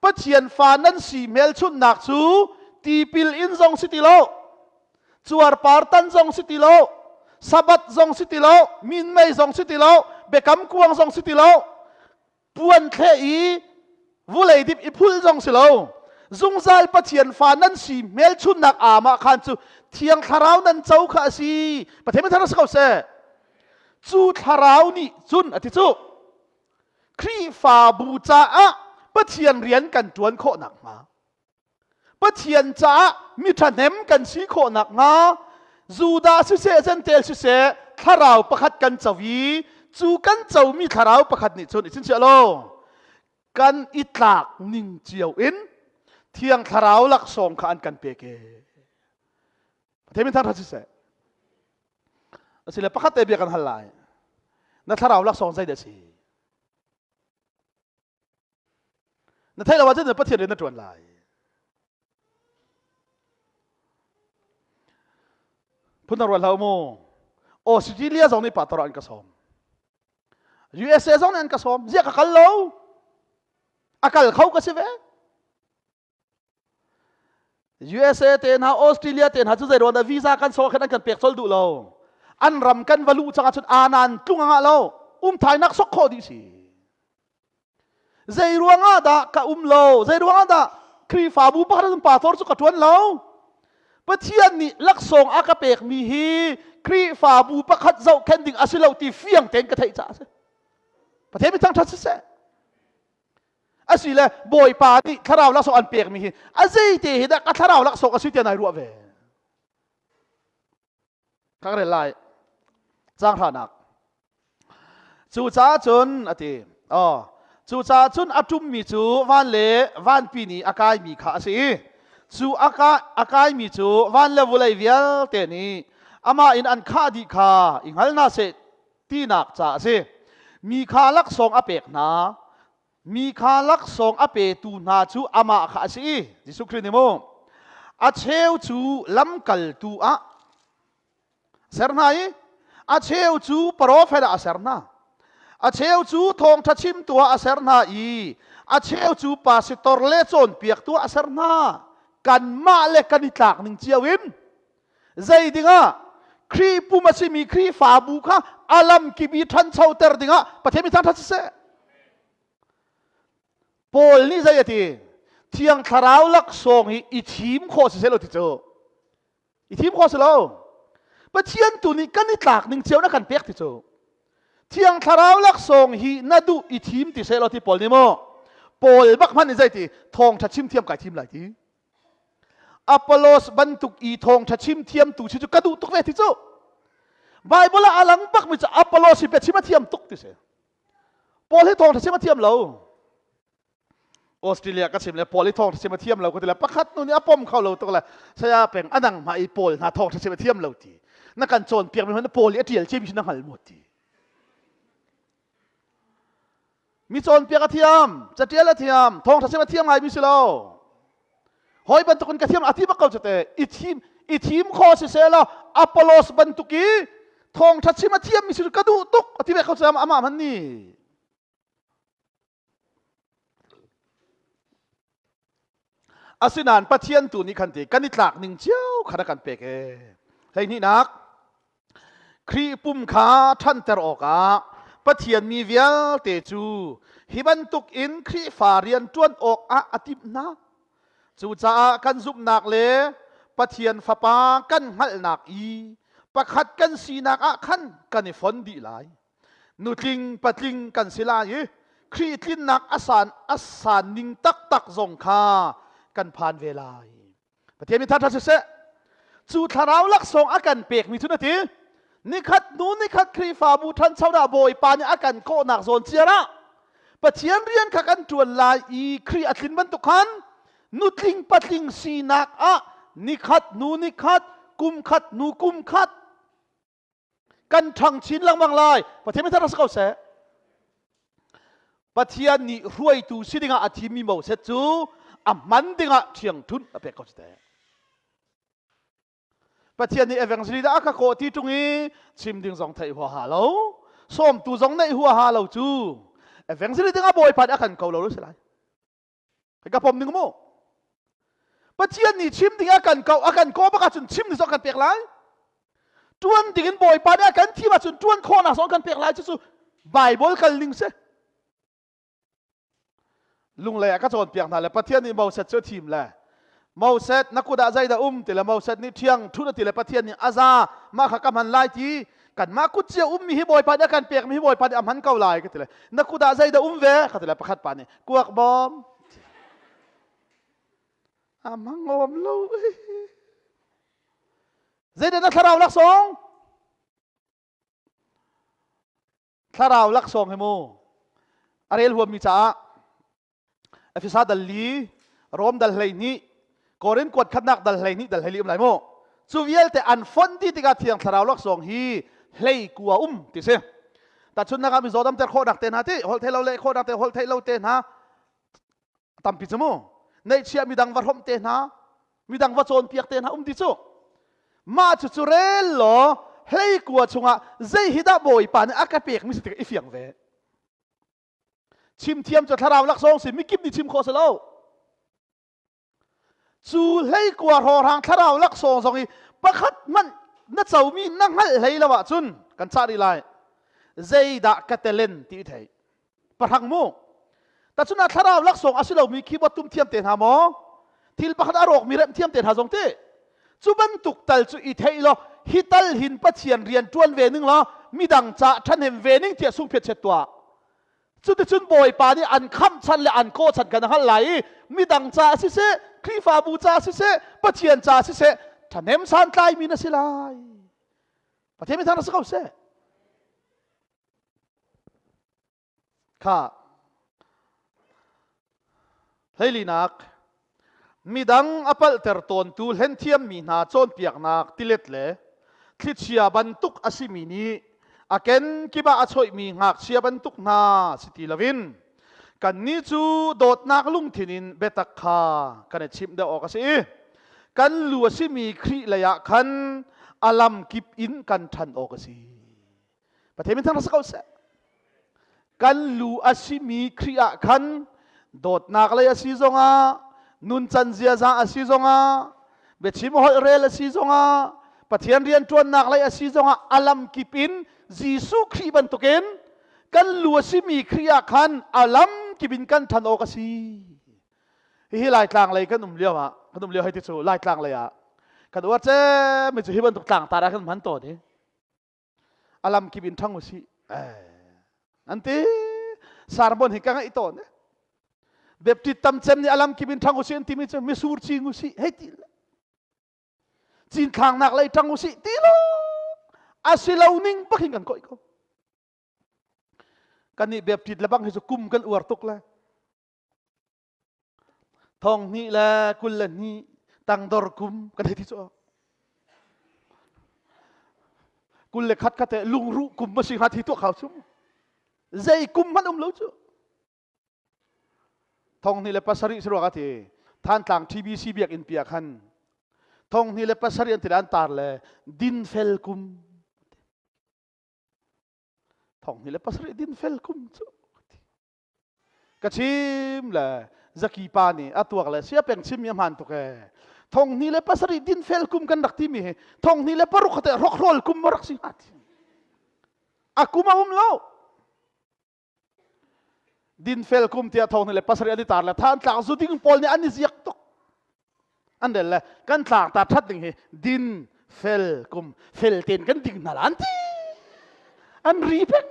Pathian fa nan si hmelchunhnak cu tipil in zong si ti lo cuarpar tan zong si ti lo sabat zong si ti lo minmei zong si ti lo biakam kuang zong si ti lo puan thleh i vulei dip i phul zong si lo zungzal Pathian fa nan si hmelchunnak aamah khan cu thiang thlarau nan co kha a si Pathian min thar si ko seh cu thlarau nih cun a ti cu Khrihfabu caah Pathian rian kan ṭuan khawh nakhnga Pathian caah mi ṭhahnem kan si khawh nakhnga Judah siseh Jentail siseh thlarau pakhat kan co i cu kan comi thlarau pakhat nih cun i chingchiah lo kan i tlak ning cio in thiang thlarau laksawng kha an kan pek e. Pathian min thangṭhat siseh. Asile pakhat te bia kan hal lai. Na thlarau laksawng zeidah a si? Na theih lo ahcun Pathian rian na ṭuan lai. Phun ruat hlah mu. Australia zong nih pastor an ka sawm. USA zong nih an ka sawm. Ziah ka kal lo. A kal kho ka si ve. USA te hna Australia te hna cu zei ruang dah visa kan sawk khin an kan pek colh duh lo. An ram kan va luh cang ahcun anan tlung a ngah lo. Um thainak sok khawh dih si. Zei ruang ah dah ka um lo? Zei ruang ah dah Khrihfabu pakhat in pastor cu ka ṭuan lo? Pathian nih laksawng a ka pekmi hi Khrihfabu pakhat zohkhenh ding a si lo ti fiang tein ka theih caah a si. Pathian mi thangṭhat siseh. Asile Bawipa nih thlarau laksawng an pekmi hi a zeite hi dah ka thlarau laksawng a si tiah nai ruah ve. Ka rel lai. Caang hranak. Cucaah cun a ti. Oh, cucaah cun a ṭummi cu van le vanpi nih a kaimi kha a si i cu a, ka, a kaimi cu van le vulei vialte nih amah in an khah dih kha i hngal hna seh tinak ca a si. Mi kha laksawng a pek hna. Mi kha laksawng a petu hna cu amah kha a si i Jesuh Khrih nih mu a cheu cu lamkaltu ah ser hna i a cheu cu profet ah a ser hna a cheu cu thawngṭha chimtu ah a ser hna i a cheu cu pasitor le cawnpiaktu ah a ser hna kanmah le kan i tlak ning cio in Zei dingah Khrih pum a simi Khrihfabu kha a lamkip i ṭhanchoter dingah Pathian mi thangṭhat siseh. Paul nih zei a ti? Thiang Thlarau laksawng hi i thim khawh si lo ti cu. I thim khawh si lo. Pathian tu nih kan i tlak ning cio na kan pek ti cu. Thiang Thlarau laksawng hi na duh i thim ti seh lo ti Paul nih mu. Paul bak hmanh nih zei ti? Thawngṭha chim thiam kai thim lai ti. Apollos bantuk i thawngṭha chim thiamtu si cu ka duh tuk ve ti cu. Bible ah a lang bakmi cu Apollos hi biachim a thiam tuk ti si. Paul hi thawngṭha chim a thiam lo. Australia ka chim le Paul hi thawngṭha chim a thiam lo ka ti le pakhat nu nih a pom kho lo tuk le saya peng a nang hma i Paul hna thawngṭha chim a thiam lo ti. Na kan cawnpiak mi hmanh Paul i a ṭial cim hi na hngal mu ti. Mi cawnpiak a thiam, catial a thiam, thawngṭha chim a thiam ngaimi si lo. Hawi bantukin ka thiam a ti bak ko cu te. I thim. I thim kho si se law Apollos bantuk i thawngṭha chim a thiammi si ka duh tuk a ti ve kho cam amah man nih. Asinain Pathian tu nih khan ti kan i tlak ning cio khan a kan pek e. Hleihnihnak Khrih pum kha ṭhanter awkah Pathian mi vialte cu hi bantuk in Khrihfa rian ṭuan awkah a timh hna. Cucaah kan zumhnak le Pathian Fapa kan hngalhnak i pakhat kan sinak ah khan kan i fon dih lai. Nutling patling kan si lai i Khrih tlinnak a san a san ning taktak zong kha kan phan ve lai. Pathian min ṭha siseh. Cu thlarau laksawng a kan pekmi cu na ti. Nikhat hnu nikhat Khrihfabu ṭhanchonak Bawipa nih a kan kawhnak zawn ciar ah Pathian rian kha kan ṭuan lai i Khrih a tlin bantuk khan nutling patling sinak ah nikhat hnu nikhat kum khat hnu kum khat kan ṭhang chin lengmang lai. Pathian min ṭha si ko seh. Pathian nih hruaitu si dingah a thimmi Moses cu a hman dingah ṭhiangṭhunh a pek ko cu teh. Pathian nih evangelist a ka kawh ti ṭung i chim ding zong theih huaha lo, sawmtu zong neih huaha lo cu evangelist dingah Bawipa nih a kan ko lo si lai. Ka pom ning mu. Pathian nih chim ding a kan ko a kan kawh bak ahcun chim ding zong kan pek lai. Tuan ding in Bawipa nih a kan thim ahcun tuan khawhnak zong kan pek lai cucu Bible kal ning si. Lunglei ah ka cawnpiak hna le Pathian nih Moses cu a thim le Moses na kut ah zeidah um ti le Moses nih ṭhiang ṭhut a ti le Pathian nih a za mah kha ka hman lai ti kanmah kut cia ummi hi Bawipa nih a kan pekmi hi Bawipa nih a hman ko lai ka ti le na kut ah zeidah um ve ka ti le pakhat pa nih kuak bawm a mang awm lo zeidah na thlarau laksawng thlarau laksawng hi mu a rel huammi caah Efesa dal li Rom dal 12 Korin kuat khatnak dal 12 dal 14 um lai mu cu vialte an fon ti tikah thiang thlarau laksawng hi hlei kua um ti si tahchunnak ah mizaw damter khawhnak te hna ti holh thei lo le khawhnak te holh thei lo te hna tampi cu mu neihchiah midang va hrawmh te hna midang va cawnpiak te hna um ti cu mah cu cu rel law hlei kua chungah zei hi dah bawipa nih a ka pek mi si tik i fiang ve chim thiam cu thlarau laksawng si mikip nih chim khawh si lo Cu hleikua hrawhrang thlarau laksawng zong i pakhat hmanh na comi na hngalh hlei lo ahcun kan cah rih lai. Zeidah ka telen ti i thei. Pahrang mu. Tacun ah thlarau laksawng a si lomi keyboard tum thiam te hna maw? Thil pakhat a rawkmi remh thiam te hna zong ti. Cu bantuk tal cu i theih law hi tal hin Pathian rian ṭuan ve ning law midang ca ṭhahnem ve ning tiah sungphiat chet tuah. Cuticun Bawipa nih an khamh chan le an kawh chan kan hngalh lai i midang ca siseh, Khrihfabu ca siseh, Pathian ca siseh, ṭhahnem santlaimi na si lai. Pathian mi thang na si ko seh. Kha hleilinak midang a palhter tawntu hlenthiammi hna cawnpiaknak tilet le thlichia bantuk a simi nih a kenkip ah a choihmi ngakchia bantuk hna si ti loin kannih cu dawtnak lungthin in biatak kha kan i chimh deuh awk a si i kan lu a simi Khrih lei ah khan a lam kip in kan ṭhan awk a si. Pathian min thang rak si ko seh. Kan lu a simi Khrih ah khan dawtnak lei a si zongah nuncan ziaza a si zongah biachim holh rel a si zongah Pathian rianṭuannak lei a si zongah a lam kip in Jesuh Khrih bantukin kan lu a simi Khrih ah khan a lam kip in kan ṭhan awk a si. Hihi Laitlang lei kan um lio ah kan um lio hei ti cu Laitlang lei ah kan uar cem mi cu hi bantuk tlangtar ah kan hman tawn i a lam kip in ṭhang usih an ti sarmon hi ka ngaih tawn Baptist tam cem nih a lam kip in ṭhang usih an timi cu misur cing usih hei ti cinthlangnak lei ṭang usih ti lo a si lo ning bak hin kan kawih ko kan nih Baptist le bang hi cu kum kan uar tuk le Thong hnih le 22 tangdor kum kan hei ti cu. 21 kha te lungruh kum ma si hnga thi tuah khau chung. Zei kum hmanh um lo cu. 2007 si ruak ati Thantlang TBC biakinn pi ah khan. Thong hnih le pasarih an ti le an tar le dinfel kum. Thong hnih le pasarih dinfel kum cu. Ka chim le zaki pa nih a tuak le sia peng chim mi a hmaan tuk ee. Thong hnih le pasarih dinfel kum kan rak timi hi thong hnih le paruk kha teh rokhrawl kum ma rak si hnga ti. A kum a um lo. Dinfel kum tiah thong hnih le pasarih an i tar le than tlak zu ding pawl nih an i ziak tuk. An rel le kan tlang ta that ding hi din fel kum fel ten kan ding hna la an ti. An ri peng.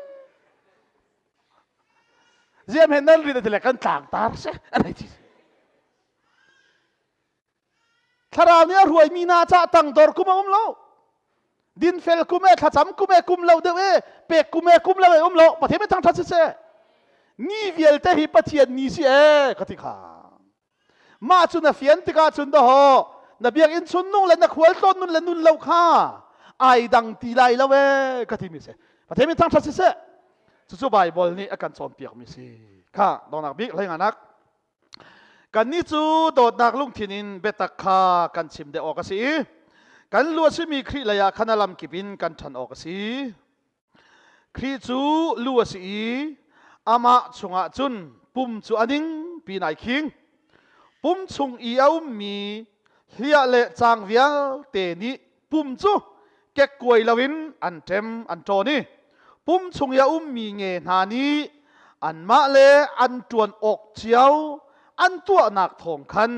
Ziam he nan ri le kan tlang tar se an hei ti. Thlarau nih a hruaimi hna cah tangdor kum a um lo. Dinfel kum e thlacam kum e kum lo deuh e pek kum e kum lo e um lo Pathian mi thangthat si seh. Ni vialte hi Pathian ni si e ka ti kha. Mah cu na fian tikah cun daho na biakinn chun nung le na khual tlawn nun le nun lo kha ai dang ti lai lo e ka ti mi si. Pathian mi thangthat si seh. Cucu Bible nih a kan cawnpiak mi si. Kha dongnak bik hlei nganak Kannih cu dawtnak lungthin in biatak kha kan chim deuh awk a si i kan lu a simi Khrih lei ah khan a lamkip in kan ṭhan awk a si. Khrih cu lu a si i amah chungah cun pum cu a ning pin ai khing. Pum chung i a ummi hliah le cang vialte nih pum cu kekkuai loin an ṭem an ṭawn i pum chung i a ummi nge hna nih anmah le an ṭuan awk cio an tuahnak thawng khan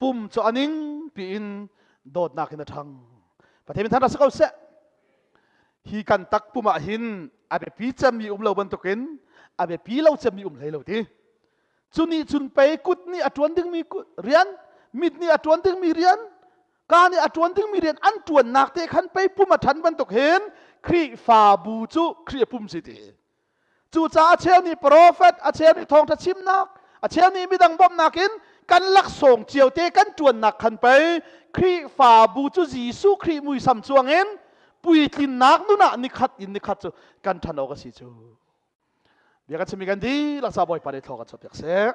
pum cu a ning piin dawtnak in a ṭhang. Pathian min than ra si ko seh. Hi kan tak pum ah hin a biapi cemmi um lo bantukin a biapi lo cemmi um hlei lo ti. Cu nih cun pei kut nih a ṭuan dingmi rian, mit nih a ṭuan dingmi rian, ka nih a ṭuan dingmi rian an ṭuannak te khan pei pum a ṭhan bantuk hin Khrihfabu cu Khrih a pum si ti. Cucaah a cheu nih profet, a cheu nih thawngṭha chimnak, a cheu nih midang bawmhnak in kan laksawng cio te kan ṭuannak khan pei Khrihfabu cu Jesuh Khrih muisam cuangin puitlinnak nun ah nikhat in nikhat cu kan ṭhan awk a si cu. Bia kan chimmi kan dihlak ca Bawipa nih thlaw kan chuahpiak seh.